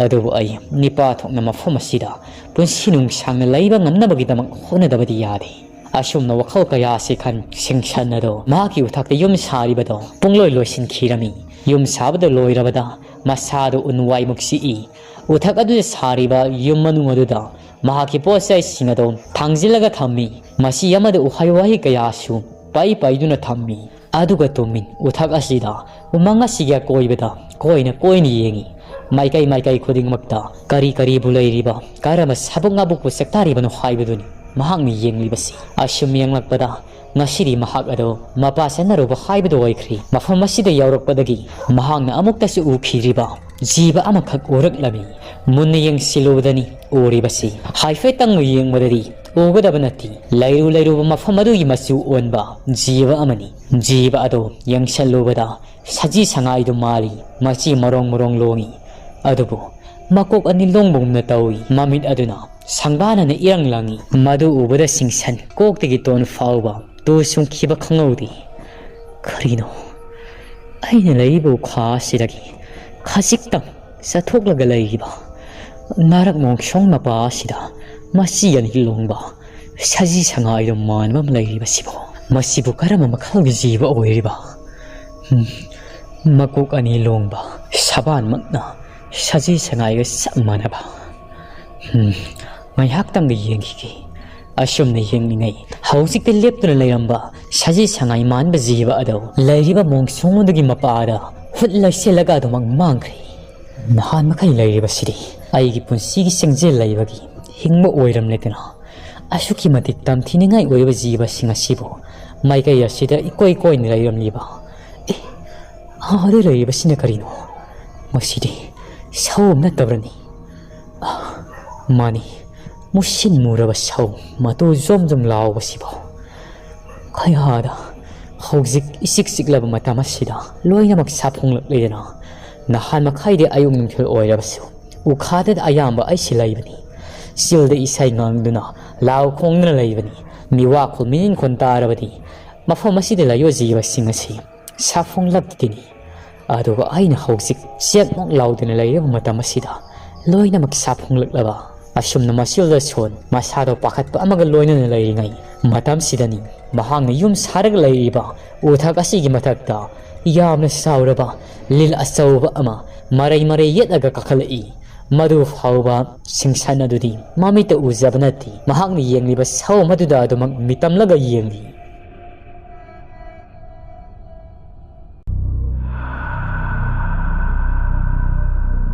ꯑꯗꯨꯕꯨ ꯑꯩ ꯅꯤꯄꯥ ꯊꯣꯛꯅ ꯃꯐꯝ ꯑꯁꯤꯗ ꯄꯨꯟꯁꯤ ꯅꯨꯡꯁꯥꯡꯅ ꯂꯩꯕ ꯉꯝꯅꯕꯒꯤꯗꯃꯛ ꯍꯣꯠꯅꯗꯕꯗꯤ ꯌꯥꯗꯦ꯫ ꯑꯁꯨꯝꯅ ꯋꯥꯈꯜ ꯀꯌꯥꯁꯤ ꯈꯟ ꯁꯤꯡꯁꯟꯅꯗꯣ ꯃꯍꯥꯛꯀꯤ ꯎꯊꯛꯇ ꯌꯨꯝ ꯁꯥꯔꯤꯕꯗꯣ ꯄꯨꯡꯂꯣꯏ ꯂꯣꯏꯁꯤꯟꯈꯤꯔꯝꯃꯤ꯫ ꯌꯨꯝ ꯁꯥꯕꯗ ꯂꯣꯏꯔꯕꯗ ꯃꯁꯥꯗꯨ ꯎꯟ ꯋꯥꯏꯃꯨꯛ ꯁꯤꯛꯏ꯫ ꯎꯊꯛ ꯑꯗꯨꯗ ꯁꯥꯔꯤꯕ ꯌꯨꯝ ꯃꯅꯨꯡ ꯑꯗꯨꯗ ꯃꯍꯥꯛꯀꯤ ꯄꯣꯠ ꯆꯩꯁꯤꯡ ꯑꯗꯨ ꯊꯥꯡꯖꯤꯜꯂꯒ ꯊꯝꯃꯤ꯫ ꯃꯁꯤ ꯑꯃꯗ ꯎꯍꯩ ꯋꯥꯍꯩ ꯀꯌꯥꯁꯨ ꯄꯩ ꯄꯩꯗꯨꯅ ꯊꯝꯃꯤ꯫ ꯑꯗꯨꯒ ꯇꯨꯝꯃꯤ꯫ ꯎꯊꯛ ꯑꯁꯤꯗ ꯎꯃꯪ ꯑꯁꯤꯒꯤ ꯑꯀꯣꯏꯕꯗ ꯀꯣꯏꯅ ꯀꯣꯏꯅ ꯌꯦꯡꯏ꯫ ꯃꯥꯏꯀꯩ ꯃꯥꯏꯀꯩ ꯈꯨꯗꯤꯡꯃꯛꯇ ꯀꯔꯤ ꯀꯔꯤꯕꯨ ꯂꯩꯔꯤꯕ, ꯀꯔꯝꯕ ꯁꯥꯕꯨꯛ ꯉꯥꯕꯨꯛꯄꯨ ꯆꯥꯛꯇꯥꯔꯤꯕꯅꯣ ꯍꯥꯏꯕꯗꯨꯅꯤ ꯃꯍꯥꯛꯅ ꯌꯦꯡꯂꯤꯕꯁꯤ꯫ ꯑꯁꯨꯝ ꯌꯦꯡꯂꯛꯄꯗ ꯉꯁꯤꯗꯤ ꯃꯍꯥꯛ ꯑꯗꯨ ꯃꯄꯥ ꯆꯠꯅꯔꯨꯕ ꯍꯥꯏꯕꯗꯨ ꯑꯣꯏꯈ꯭ꯔꯦ꯫ ꯃꯐꯝ ꯑꯁꯤꯗ ꯌꯧꯔꯛꯄꯗꯒꯤ ꯃꯍꯥꯛꯅ ꯑꯃꯨꯛꯇꯁꯨ ꯎꯈꯤꯗ꯭ꯔꯤꯕ ꯖꯤꯕ ꯑꯃꯈꯛ ꯎꯔꯛꯂꯝꯃꯤ꯫ ꯃꯨꯟꯅ ꯌꯦꯡꯁꯤꯜꯂꯨꯕꯗꯅꯤ ꯎꯔꯤꯕꯁꯤ꯫ ꯍꯥꯏꯐꯦꯠꯇꯪ ꯌꯦꯡꯕꯗꯗꯤ ꯎꯒꯗꯕ ꯅꯠꯇꯦ꯫ ꯂꯩꯔꯨ ꯂꯩꯔꯨꯕ ꯃꯐꯝ ꯑꯗꯨꯒꯤ ꯃꯆꯨ ꯑꯣꯟꯕ ꯖꯤꯕ ꯑꯃꯅꯤ꯫ ꯖꯤꯕ ꯑꯗꯨ ꯌꯦꯡꯁꯤꯜꯂꯨꯕꯗ ꯁꯖꯤ ꯁꯉꯥꯏꯗꯨ ꯃꯥꯜꯂꯤ꯫ ꯃꯆꯤ ꯃꯔꯣꯡ ꯃꯔꯣꯡ ꯂꯣꯡꯏ꯫ ꯑꯗꯨꯕꯨ ꯃꯀꯣꯛ ꯑꯅꯤ ꯂꯣꯡꯕꯒꯨꯝꯅ ꯇꯧꯏ꯫ ꯃꯃꯤꯠ ꯑꯗꯨꯅ ꯁꯪꯕꯥꯅꯅ ꯏꯔꯪ ꯂꯪꯏ꯫ ꯃꯗꯨ ꯎꯕꯗ ꯁꯤꯡꯁꯟ ꯀꯣꯛꯇꯒꯤ ꯇꯣꯟ ꯐꯥꯎꯕ ꯇꯨ ꯆꯨꯡꯈꯤꯕ ꯈꯪꯍꯧꯗꯦ꯫ ꯀꯔꯤꯅꯣ? ꯑꯩꯅ ꯂꯩꯔꯤꯕ ꯎꯈꯥ ꯑꯁꯤꯗꯒꯤ ꯈꯖꯤꯛꯇꯪ ꯆꯠꯊꯣꯛꯂꯒ ꯂꯩꯔꯤꯕ ꯅꯥꯔꯛ ꯃꯣꯡꯁꯣꯡ ꯃꯄꯥ ꯑꯁꯤꯗ ꯃꯆꯤ ꯑꯅꯤ ꯂꯣꯡꯕ ꯁꯖꯤ ꯁꯉꯥꯏꯗꯨ ꯃꯥꯟꯕ ꯑꯃ ꯂꯩꯔꯤꯕꯁꯤꯕꯨ? ꯃꯁꯤꯕꯨ ꯀꯔꯝꯕ ꯃꯈꯜꯒꯤ ꯖꯤꯕ ꯑꯣꯏꯔꯤꯕ? ꯎꯝ, ꯃꯀꯣꯛ ꯑꯅꯤ ꯂꯣꯡꯕ ꯁꯕꯥꯟꯃꯛꯅ ꯁꯖꯤ ꯁꯉꯥꯏꯒ ꯆꯞ ꯃꯥꯟꯅꯕ꯫ ꯎꯝ, ꯉꯥꯏꯍꯥꯛꯇꯪꯒ ꯌꯦꯡꯈꯤꯒꯦ꯫ ꯑꯁꯨꯝꯅ ꯌꯦꯡꯂꯤꯉꯩ ꯍꯧꯖꯤꯛꯇ ꯂꯦꯞꯇꯨꯅ ꯂꯩꯔꯝꯕ ꯁꯖꯤ ꯁꯉꯥꯏ ꯃꯥꯟꯕ ꯖꯤꯕ ꯑꯗꯨ ꯂꯩꯔꯤꯕ ꯃꯣꯡꯁꯣꯡ ꯑꯗꯨꯒꯤ ꯃꯄꯥꯗ ꯍꯨꯠ ꯂꯩꯁꯤꯜꯂꯒ ꯑꯗꯨꯃꯛ ꯃꯥꯡꯈ꯭ꯔꯦ꯫ ꯅꯍꯥꯟ ꯃꯈꯩ ꯂꯩꯔꯤꯕꯁꯤꯗꯤ ꯑꯩꯒꯤ ꯄꯨꯟꯁꯤꯒꯤ ꯆꯦꯡꯖꯦꯜ ꯂꯩꯕꯒꯤ ꯍꯤꯡꯕ ꯑꯣꯏꯔꯝꯂꯦꯗꯅ꯫ ꯑꯁꯨꯛꯀꯤ ꯃꯇꯤꯛ ꯇꯝꯊꯤꯅꯤꯡꯉꯥꯏ ꯑꯣꯏꯔꯕ ꯖꯤꯕꯁꯤꯡ ꯑꯁꯤꯕꯨ ꯃꯥꯏꯀꯩ ꯑꯁꯤꯗ ꯏꯀꯣꯏ ꯀꯣꯏꯅ ꯂꯩꯔꯝꯂꯤꯕ꯫ ꯑꯦ, ꯑꯥꯗ ꯂꯩꯔꯤꯕꯁꯤꯅ ꯀꯔꯤꯅꯣ? ꯃꯁꯤꯗꯤ ꯁꯑꯣꯝ ꯅꯠꯇꯕ꯭ꯔꯅꯤ? ꯑꯥ, ꯃꯥꯅꯤ, ꯃꯨꯁꯤꯟ ꯃꯨꯔꯕ ꯁꯑꯣꯝ, ꯃꯇꯨ ꯖꯣꯝ ꯖꯣꯝ ꯂꯥꯎꯕꯁꯤꯕꯨ꯫ ꯀꯌꯥꯗ ꯍꯧꯖꯤꯛ ꯏꯆꯤꯛ ꯆꯤꯛꯂꯕ ꯃꯇꯝ ꯑꯁꯤꯗ ꯂꯣꯏꯅꯃꯛ ꯁꯥꯐꯣꯡꯂꯛꯂꯦꯗꯅ꯫ ꯅꯍꯥꯟ ꯃꯈꯩꯗꯤ ꯑꯌꯨꯛ ꯅꯨꯡꯊꯤꯜ ꯑꯣꯏꯔꯕꯁꯨ ꯎꯈꯥꯗꯗ ꯑꯌꯥꯝꯕ ꯑꯩꯁꯤ ꯂꯩꯕꯅꯤ꯫ ꯆꯤꯜꯗ ꯏꯁꯩ ꯉꯥꯡꯗꯨꯅ ꯂꯥꯎ ꯈꯣꯡꯗꯨꯅ ꯂꯩꯕꯅꯤ꯫ ꯃꯤꯋꯥ ꯈꯨꯜ ꯃꯤꯅꯤꯟ ꯈꯣꯟ ꯇꯥꯔꯕꯗꯤ ꯃꯐꯝ ꯑꯁꯤꯗ ꯂꯩꯕ ꯖꯤꯕꯁꯤꯡ ꯑꯁꯤ ꯁꯥꯐꯣꯡꯂꯛꯇꯤꯅꯤ꯫ ꯑꯗꯨꯒ ꯑꯩꯅ ꯍꯧꯖꯤꯛ ꯆꯦꯛꯃꯨꯛ ꯂꯥꯎꯗꯨꯅ ꯂꯩꯔꯤꯕ ꯃꯇꯝ ꯑꯁꯤꯗ ꯂꯣꯏꯅꯃꯛ ꯁꯥꯐꯣꯡꯂꯛꯂꯕ ꯑꯁꯨꯝꯅ ꯃꯆꯤꯜꯗ ꯁꯣꯟ ꯃꯁꯥꯗꯣ ꯄꯥꯈꯠꯄ ꯑꯃꯒ ꯂꯣꯏꯅꯅ ꯂꯩꯔꯤꯉꯩ ꯃꯇꯝꯁꯤꯗꯅꯤ ꯃꯍꯥꯛꯅ ꯌꯨꯝ ꯁꯥꯔꯒ ꯂꯩꯔꯤꯕ ꯎꯊꯛ ꯑꯁꯤꯒꯤ ꯃꯊꯛꯇ ꯌꯥꯝꯅ ꯆꯥꯎꯔꯕ ꯂꯤꯜ ꯑꯆꯧꯕ ꯑꯃ ꯃꯔꯩ ꯃꯔꯩ ꯌꯦꯠꯂꯒ ꯀꯥꯈꯠꯂꯛꯏ꯫ ꯃꯗꯨ ꯐꯥꯎꯕ ꯁꯤꯡꯁꯟ ꯑꯗꯨꯗꯤ ꯃꯃꯤꯠꯇ ꯎꯖꯕ ꯅꯠꯇꯦ꯫ ꯃꯍꯥꯛꯅ ꯌꯦꯡꯂꯤꯕ ꯁꯑꯣꯡ ꯑꯗꯨꯗ ꯑꯗꯨꯃꯛ ꯃꯤꯇꯝꯂꯒ ꯌꯦꯡꯂꯤ꯫